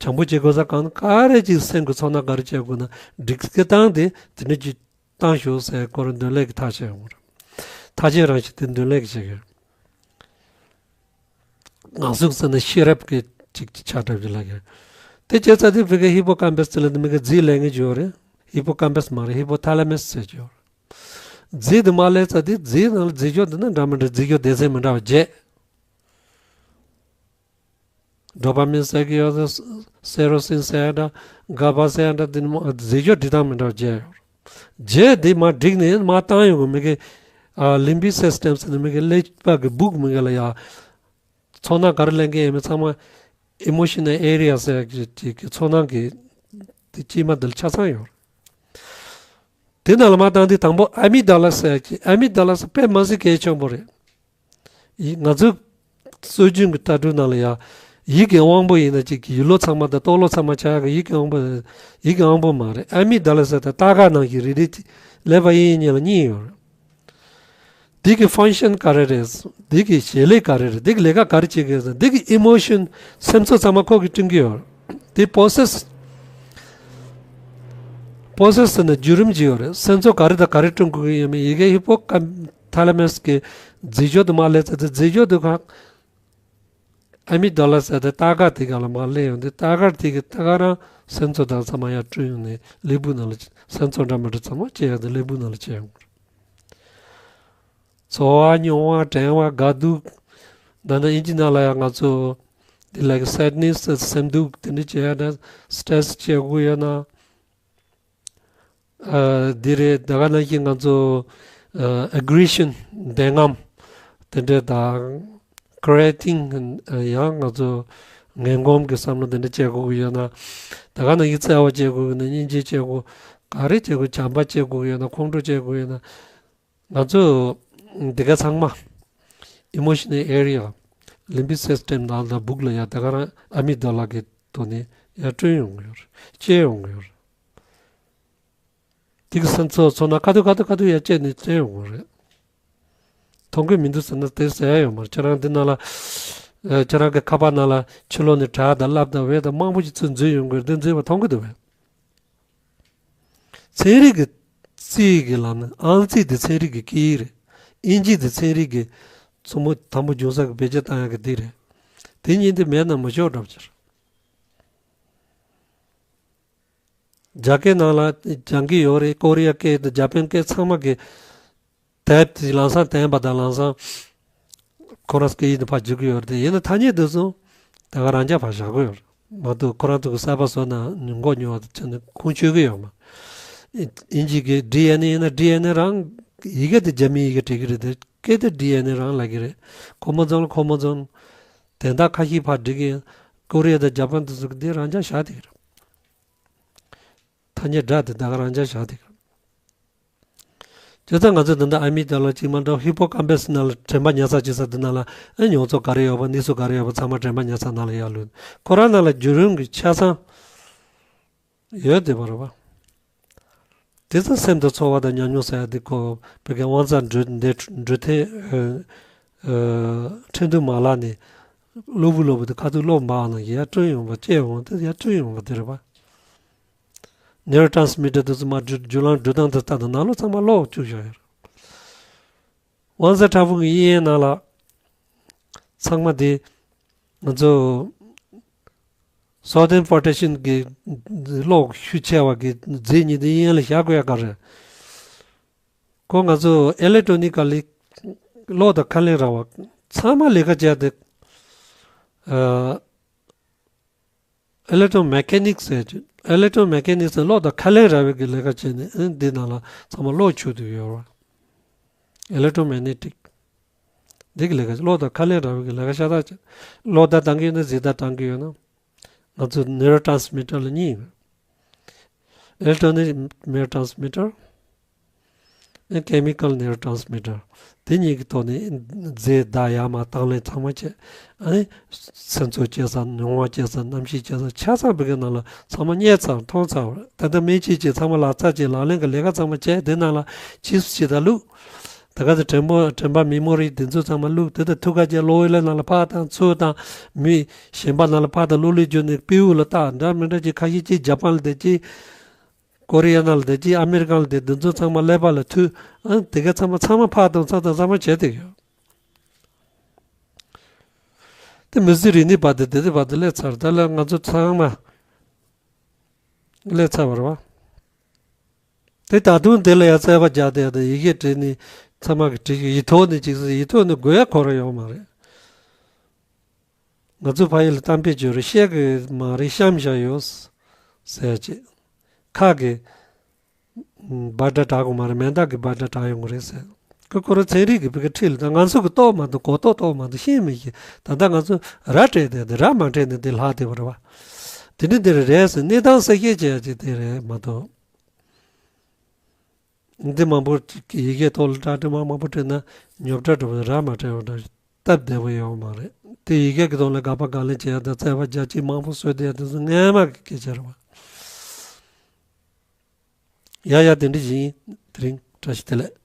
བྱམས་པོ་བྱེད་དགོས་ས་གང་ག་རེ་ཅིག་སེམས་ཀྱི་ཚོར་སྣང་ག་རེ་བྱེད་དགོས་ན་སྒྲིག་གི་སྟངས་དེ་དེ་འདྲ་ཅིག་བཏང་ཞུ་ཟེར་ཁོ་རང་མདུན་ལས་ཀྱི་ཐག་བཅད་ཡོང་གི་རེད། ཐག་བཅད་རང་བཞིན་དེ་མདུན་ལས་ཀྱི་བྱེད་ཀྱི་རེད། ནང་གཟུགས་ཟེར་ན་ཤེས་རབ་ཀྱི་ཅིག་ཆ་འདྲ་ཞིག་ལ་ཡོད། དེ་བྱས་ཙང་དེ་བོད་ཀྱི་ཧི་པོ་ཀམ་པས་ཟེར་ལ་དེ་མི་གི་རྫས་ལས་ངེས་ཀྱི་ཡོད་རེད། ཧི་པོ་ཀམ་པས་མ་རེད། ཧི་པོ་ཐ་ལ་མེ་སི་ཟེར་གྱི་ཡོད་རེད། རྫས་དེ་མར་ལེན་ཙང་དེ་རྫས་ནང་ལ་རྫས་སྦྱོར་འདི་ན་འདྲ་མི་འདྲ་རྫས་སྦྱོར་སྡེ་ཚན་མི་འདྲ་བ་བརྒྱད། ཌོ་པ་མིན་ཟེར་གྱི་ཡོད་ཟེར། སེ་རོ་སིན་ཟེར་ཡ་འདྲ། གྷ་བྷ་ཟེར་ཡ་འདྲ་དེ་ནི་མ་རྫས་སྦྱོར་སྒྲིག་སྟངས་མི་འདྲ་བ་བརྒྱད་ཡོད་རེད། བརྒྱད་དེ་མར་བསྒྲིགས་ནས་མར་བཏང་ཡོང་གི་མི་གི། ཨ་ལིམ་བིག་སི་སི་ཊེམ་ཟེར་ནས་མི་གི་ཀླད་པ་གི་སྦུག་མི་གི་ལ་ཡ། ཚོར་སྣང་ག་རེ་ལེན་གི་ཡོད་མེད་ཚང་མ། ཨི་མོ་ཤི་ནལ་ཨེ་རི་ཡ་ཟེར་ཡ་གི་ཅིག་གི་ཚོར་སྣང་གི་དེ་དཀྱིལ་མ་འདི་ལ་ཆ་ཚང་ཡོད་རེད། དེ་ནང་ལ་མར་བཏང་དུས་དང་པོ་ཨ་མི་ཌ་ལ་ཟེར་ཡ་གི། ཨ་མི་ཌ་ལ་ཟེར་དཔེ་མི་སྲིད་གལ་ཆེན་པོ་རེད། ཡིད། ང་ཚོའི་སྲོལ་རྒྱུན་གྱི་ལྟ་གྲུབ་ནང་ལ་ཡང་ཡིད་ཀྱི་དབང་པོ་ཡིན་ན་གཅིག་གི་ཡིད་བློ་ཚང་མ་དང་རྟོག་བློ་ཚང་མ་ཆགས་ཡག་གི་ཡིད་ཀྱི་དབང་པོ། ཡིད་ཀྱི་དབང་པོ་མ་རེད། ཨ་མི་ཌ་ལ་ཟེར་ད་ལྟ་ཀ་ནང་བཞིན་རེ་རེ་གཅིག་ཀླད་པ་གཡས་གཡོན་གཉིས་ལ་གཉིས་ཡོད་རེད། འདི་གི་ཕང་ཤན་ག་རེ་རེད། འདི་གི་བྱེད་ལས་ག་རེ་རེད། འདི་གི་ལས་ཀ་ག་རེ་བྱེད་ཀྱི་ཡོད་ཟེར། འདི་གི་ཨི་མོ་ཤན་སེམས་ཚོར་ཚང་མ་ཁོ་གིས་བསྐྲུན་གྱི་ཡོད་རེད། འདི་པོ་སེ་སི། པོ་སེ་སི་ཟེར་ན་བརྒྱུད་རིམ་ཅིག་ཡོད་རེད། སེམས་ཚོར་ག་རེ་དང་ག་རེ་བསྐྲུན་དགོས་ཀྱི་ཡོད་མེད་ཡི་གེ་ཧི་པོ་ཀམ་ཐ་ལ་མེ་སི་གི་རྫས་སྦྱོར་དུ་མར་སླེབས་ཚར་དུས་རྫས་སྦྱོར་དུ་ཁག་ཨ་མི་ཌ་ལ་ཟེར་ཏེ་རྟ་སྒ་དེ་ག་ལ་མར་སླེབས་ཡོང་དུས་རྟ་སྒ་དེ་གི་རྟ་སྒ་རང་སེམས་ཚོར་དང་ཚང་མ་ཡར་བསྐྲུན་ཡོང་ནས་ཀླད་པའི་ནང་ལ་སེམས་ཚོར་འདྲ་མི་འདྲ་ཚང་མ་སྐྱེ་ཡོང་དུས་ཀླད་པའི་ནང་ལ་སྐྱེ་ཡོང་གི་རེད། ཚོར་བ་མྱོང་བ་དྲན་པ་དགའ་སྡུག་ད་ནི་ཨིན་ཇི་ནང་ལ་ཡང་ང་ཚོ་འདི་ལ་སེད་ནེ་སི་སེམས་སྡུག་དེ་འདྲ་བྱས་ན་སི་ཊེ་རེ་སི་བྱེད་དགོས་ཡོད་ན། ཨ་འདི་རེད། ད་ག་ནང་བཞིན་ང་ཚོ་ ཨ་aggression འདས་རྔམ་དེ་འདྲས་དང་། creating ཡང་ང་ཚོ་ངན་གོམས་ཀྱི་བསམ་བློ་དེ་འདྲ་བྱེད་དགོས་ཀྱི་ཡོད་ན། ད་ག་ནང་བཞིན་བརྩེ་བ་བྱེད་དགོས་ཀྱི་ན། སྙིང་རྗེ་བྱེད་དགོས། ག་རེ་བྱེད་དགོས། བྱམས་པ་བྱེད་དགོས་ཀྱི་ཡོད་ན། ཁོང་ཁྲོ་བྱེད་དགོས་ཡོད་ན། ང་ཚོ་འདི་ག་ཚང་མ་emotional area, limbic system ནང་ལ་སྦུག་ལ་ཡ་ད་ག་རང་amygdala གི་ཐོག་ནས་ཡ་བསྐྲུན་ཡོང་གི་ཡོད་རེད། སྐྱེ་ཡོང་གི་ཡོད་རེད། དེ་གི་སེམས་ཚོར་ཚོར་ན་ཁ་ཐུག་ཁ་ཐུག་ཁ་ཐུག་ཡ་སྐྱེས་ནས་སྐྱེ་ཡོང་གི་རེད། མཐོང་གི་མི་འདུག་ཟེར་ན་དེ་ཟེར་ཡ་ཡོད་མ་རེད། ཁྱེད་རང་འདི་ནང་ལ་ཨ་ཁྱེད་རང་གི་ཁ་པར་ནང་ལ་ཕྱི་ལོགས་ནས་དྲ་དང་ལབ་དང་འོད་དང་མང་པོ་ཞིག་ཚུར་འཛུལ་ཡོང་གི་རེད། འདི་འཛུལ་བ་མཐོང་གི་འདུག་བས། ཚན་རིག་གི་རྩིས་ཀྱི་ལམ་ནས་ཨང་རྩིས་དེ་ཚན་རིག་གི་སྐད་ཡིག་རེད། དབྱིན་ཇི་དེ་ཚན་རིག་གི་ཚོགས་མི་དང་པོ་འབྱུང་ས་གི་བེད་སྤྱོད་བཏང་ཡག་གི་དེ་རེད། དེ་གཉིས་དེ་མེད་ན་མི་ཆོག་འདྲ་པོ་ཅིག་རེད། རྒྱ་སྐད་ནང་ལ་སྦྱང་གི་ཡོད་རེད། ཀོ་རི་ཡ་སྐད་དང་ཇ་པན་སྐད་ཚང་མ་གི་དེབ་དེ་ལམ་སང་བསྟན་པ་དང་ལམ་སང་ཁོ་རང་སྐད་ཡིག་དེ་ཕར་བསྒྱུར་གི་ཡོད་རེད། དེ་ཡིན་ན་ཐ་སྙད་དེ་ཚོ་ད་ག་རང་འཇགས་ཕར་བཞག་གི་ཡོད་རེད་མ་གཏོགས། ཁོ་རང་ཚོ་གི་གསར་པ་བཟོ་ན་མགོ་ཉོ་བ་དེ་ཚོ་ནི་ཁུངས་འཁྱོལ་གི་ཡོད་མ། དབྱིན་ཇི་གི་ཌི་ཨེན་ཨེ་ཡིན་ན་ཌི་ཨེན་ཨེ་རང་ཡི་གེ་དེ་རྒྱ་མིའི་ཡི་གེ་བྲིས་གི་རེད། དེ་སྐད་དེ་ཌི་ཨེན་ཨེ་རང་ལབ་གི་རེད། ཁོ་མོ་ཛོན་ཁོ་མོ་ཛོན་དོན་དག་ཁ་ཤས་ཕར་འབྲི་གི་ཡིན། ཀོ་རི་ཡ་དང་ཇ་པན་དེ་ཚོ་གི་དེ་རང་འཇགས་བཞག་བསྡད་གི་རེད། ཐ་སྙད་སྒྲ་དེ་ད་ག་རང་འཇགས་བཞག་བསྡད་གི་རེད། བྱས་ཙང་ང་ཚོ་འདི་འདྲ་ཨ་མིག་ཌ་ལ་གཅིག་མ་འདྲ་ཧི་པོ་ཀམ་པས་ནང་ལ་དྲན་པ་ཉར་ས་བྱེད་ས་འདི་ནང་ལ་ཨེ་མྱོང་ཚོར་ག་རེ་ཡོད་པ་གནས་ཚུལ་ག་རེ་ཡོད་པ་ཚང་མ་དྲན་པ་ཉར་ས་ནང་ལ་ཡར་ལུས། ཁོ་རང་ནང་ལ་བརྒྱུད་རིམ་གྱི་ཆ་ཚང་ཡོད་བསྡད་པ་རེད་པ། དེ་ཚོ་སེམས་དང་ཚོར་བ་དང་ཉམས་མྱོང་ཟེར་ཡ་དེ་ཁོ་བོད་ཀྱི་དབང་རྩ་འགྲོ་འདི་འགྲོ་ཐད་ཨ་ཨ་ཁྲིན་ཏུའུ་མ་ལག་ནས་གློ་བུར་གློ་བུར་དུ་ཁ་ཐུག་གློག་འབར་བ་ནང་བཞིན་ཡར་བསྐྲུན་ཡོང་བ་སྐྱེ་ཡོང་བ་དེ་ཡར་བསྐྲུན་ཡོང་བ་དེ་རེད་པ། ནེ་རོ་ཊྲན་སི་མི་ཊར་དེ་ཚོ་མར་བརྒྱུད་བརྒྱུད་ལམ་འགྲོ་སྟངས་དེ་ལྟ་དང་ནང་ལོགས་ཚང་མ་གློག་བཅུག་བཞག་ཡོད་རེད། དབང་རྩ་ཕྲ་ཕུང་གི་དབྱེ་ནང་ལ་ཚང་མ་དེ་ང་ཚོ་སོ་ཌི་ཡམ་པོ་ཊེ་ཤན་གྱི་གློག་ཤུགས་ཆེ་བ་གི་རྫས་གཉིས་དེ་དབྱེ་ལ་བཞག་དགོས་ཡ་ག་རེད། ཁོ་ང་ཚོ་ཨེ་ལེག་ཊོ་ནི་ཀ་ལི་གློག་དང་ཁ་ལན་ར་བ་ཚང་མ་ལས་ཀ་བྱས་ཏེ། ཨ་ཨེ་ལེག་ཊོ་མེ་ཀ་ནིག་ཟེར་གྱི། ཨེ་ལེག་ཊོ་མེ་ཀ་ནིག་ཟེར་གློག་དང་ཁ་ལན་ར་བའི་གི་ལས་ཀ་བྱས་ནས་ཨེ་འདི་ནང་ལ་ཚང་མ་གློག་ཆུད་དུ་ཡོད་རེད། ཨེ་ལེག་ཊོ་མེ་ནེ་ཊིག་འདི་གི་ལས་ཀ་བྱས། གློག་དང་ཁ་ལན་ར་བའི་གི་ལས་ཀ་ཤ་སྟག་བྱས། གློག་བརྡ་བཏང་གི་ཡོད་ན་གཟིགས་བརྡ་བཏང་གི་ཡོད་ན། ང་ཚོ་ནེ་རོ་ཊྲན་སི་མི་ཊར་ལ་གཉིས་ཡོད། ཨེ་ལེག་ཊོ་ནིག་ནེ་རོ་ཊྲན་སི་མི་ཊར། ཨེ་ཀེ་མི་ཀལ་ནེ་རོ་ཊྲན་སི་མི་ཊར། དེ་གཉིས་ཀྱི་ཐོག་ནས་རྫས་བརྡ་ཡར་མར་བཏང་ལེན་ཚང་མ་བྱས། ཨ་ནི་སེམས་ཚོར་སྐྱེ་ས། མྱོང་བ་སྐྱེ་ས། རྣམ་ཤེས་སྐྱེ་ས་ཆ་ཚང་བོད་སྐད་ནང་ལ་ཚང་མ་རྙེད་ཚར། མཐོང་ཚར་བ་རེད། ད་ལྟ་སྨན་དཔྱད་ཀྱི་ཚང་མ་ལག་རྩལ་གྱི་ལག་ལེན་གྱི་ལས་ཀ་ཚང་མ་བྱས། དེ་ནང་ལ་ཕྱིས་སུ་ཇི་ལྟར་བླུགས། ད་ག་ཚོད་དྲན་པ་དྲན་པ་མེ་མོ་རི་དེ་ཚོ་ཚང་མ་བླུགས། དེ་དང་ཐུག་ཁ་བྱས་གློག་འོད་ལ་ནང་ལ་ཕར་བཏང་ཚུར་བཏང་། མི་གཞན་པ་ནང་ལ་ཕར་བཏང་། གློག་ཀླད་བརྒྱུད་ནས་སྤྲེའུ་ལ་བཏང་། འདྲ་མི་འདྲ་ཅིག་ཁ་ཤས་ཅིག་ཇ་པན་ལ་བསྡད། ཅིག་ཀོ་རི་ཡ་ནང་ལ་བསྡད། ཅིག་ཨ་མེ་རི་ཀ་ལ་བསྡད། འདི་ཚོ་ཚང་མ་ཀླད་པ་ལ་མཐུད། ཨ་དེ་ག་ཚང་མ་ཚང་མ་ཕར་བཏང་ཚུར་བཏང་ཚང་མ་བྱས་བསྡད་ཡོད། དེ་མི་ཚེ་རིག་གནས་པ་དེ་དེ་དེ་བར་དུ་སླེབས་ཚར། ད་ལ་ང་ཚོ་ཚང་མ་སླེབས་ཚར་བ་རེད་པ། དེ་ད་དུང་དེ་ལ་ཡང་རྩོད་པ་རྒྱག་བསྡད་དེ་ཡི་གེ་བྲིས་ནས་ཚང་མ་གིས་བྲིས་ཤིག་ཡིག་ཐོག་ནས་ཅིག་ཟེར། ཡིག་ཐོག་ནས་དགོས་ཡ་ཁོ་རང་ཡོད་མ་རེད། ང་ཚོ་ཕ་ཡུལ་ལ་གཏམ་དཔེ་བརྗོད་རེད། བཤད་གི་མ་རེད། བཤམས་བཞག་ཡོད་ཟེར་ཅིག་ཁ་གི་འབའ་སྒྲ་གྲགས་དགོས་མ་རེད། མེ་མདའ་གི་འབའ་སྒྲ་གྲགས་ཡོང་གི་རེད་ཟེར། ཁོ་ཁོ་རང་ཚན་རིག་གི་བོད་སྐད་ཁྲིད་ལ། ད་ང་ཚོ་གི་རྟོགས་མ་ཐུབ། གོ་རྟོགས་རྟོགས་མ་ཐུབ། ཤེས་མི་ཤེས། ད་ལྟ་ང་ཚོ་ར་སྤྲད་དེ་དེ་ར་མ་སྤྲད་ནས་དེ་ལྷག་བསྡད་པ་རེད་པ། དེ་འདྲ་འདི་རེད་ཟེར། གནས་སྟངས་གསལ་བཤད་བྱེད་ཡ་ཅིག་དེ་རེད་མ་གཏོགས། འདི་མང་པོ་ཡི་གེ་ཐོག་ལ་སྒྲ་དྲི་མ་མང་པོ་དྲིས་ན་ཉོབ་སྒྲ་འགྲོ་བ་ར་མ་སྤྲད་པ་འདྲ། སྟབས་བདེ་པོ་ཡོད་མ་རེད། དེ་ཡི་གེ་གི་ཐོག་ལ་དགག་པ་དགག་ལན་བྱེད་ཡ་དང་རྩོད་པ་རྒྱག་ཅིག་མང་པོ་བཟོས་བསྡད་ཡ་དེ་ཚོ་སྔན་མ་གི་སྐད་ཆ་རེད་པ། ཡ་ཡ། དེ་འདྲ་ཞིག་ཡིན། དེ་རིང་བཀྲ་ཤིས་བདེ་ལེགས།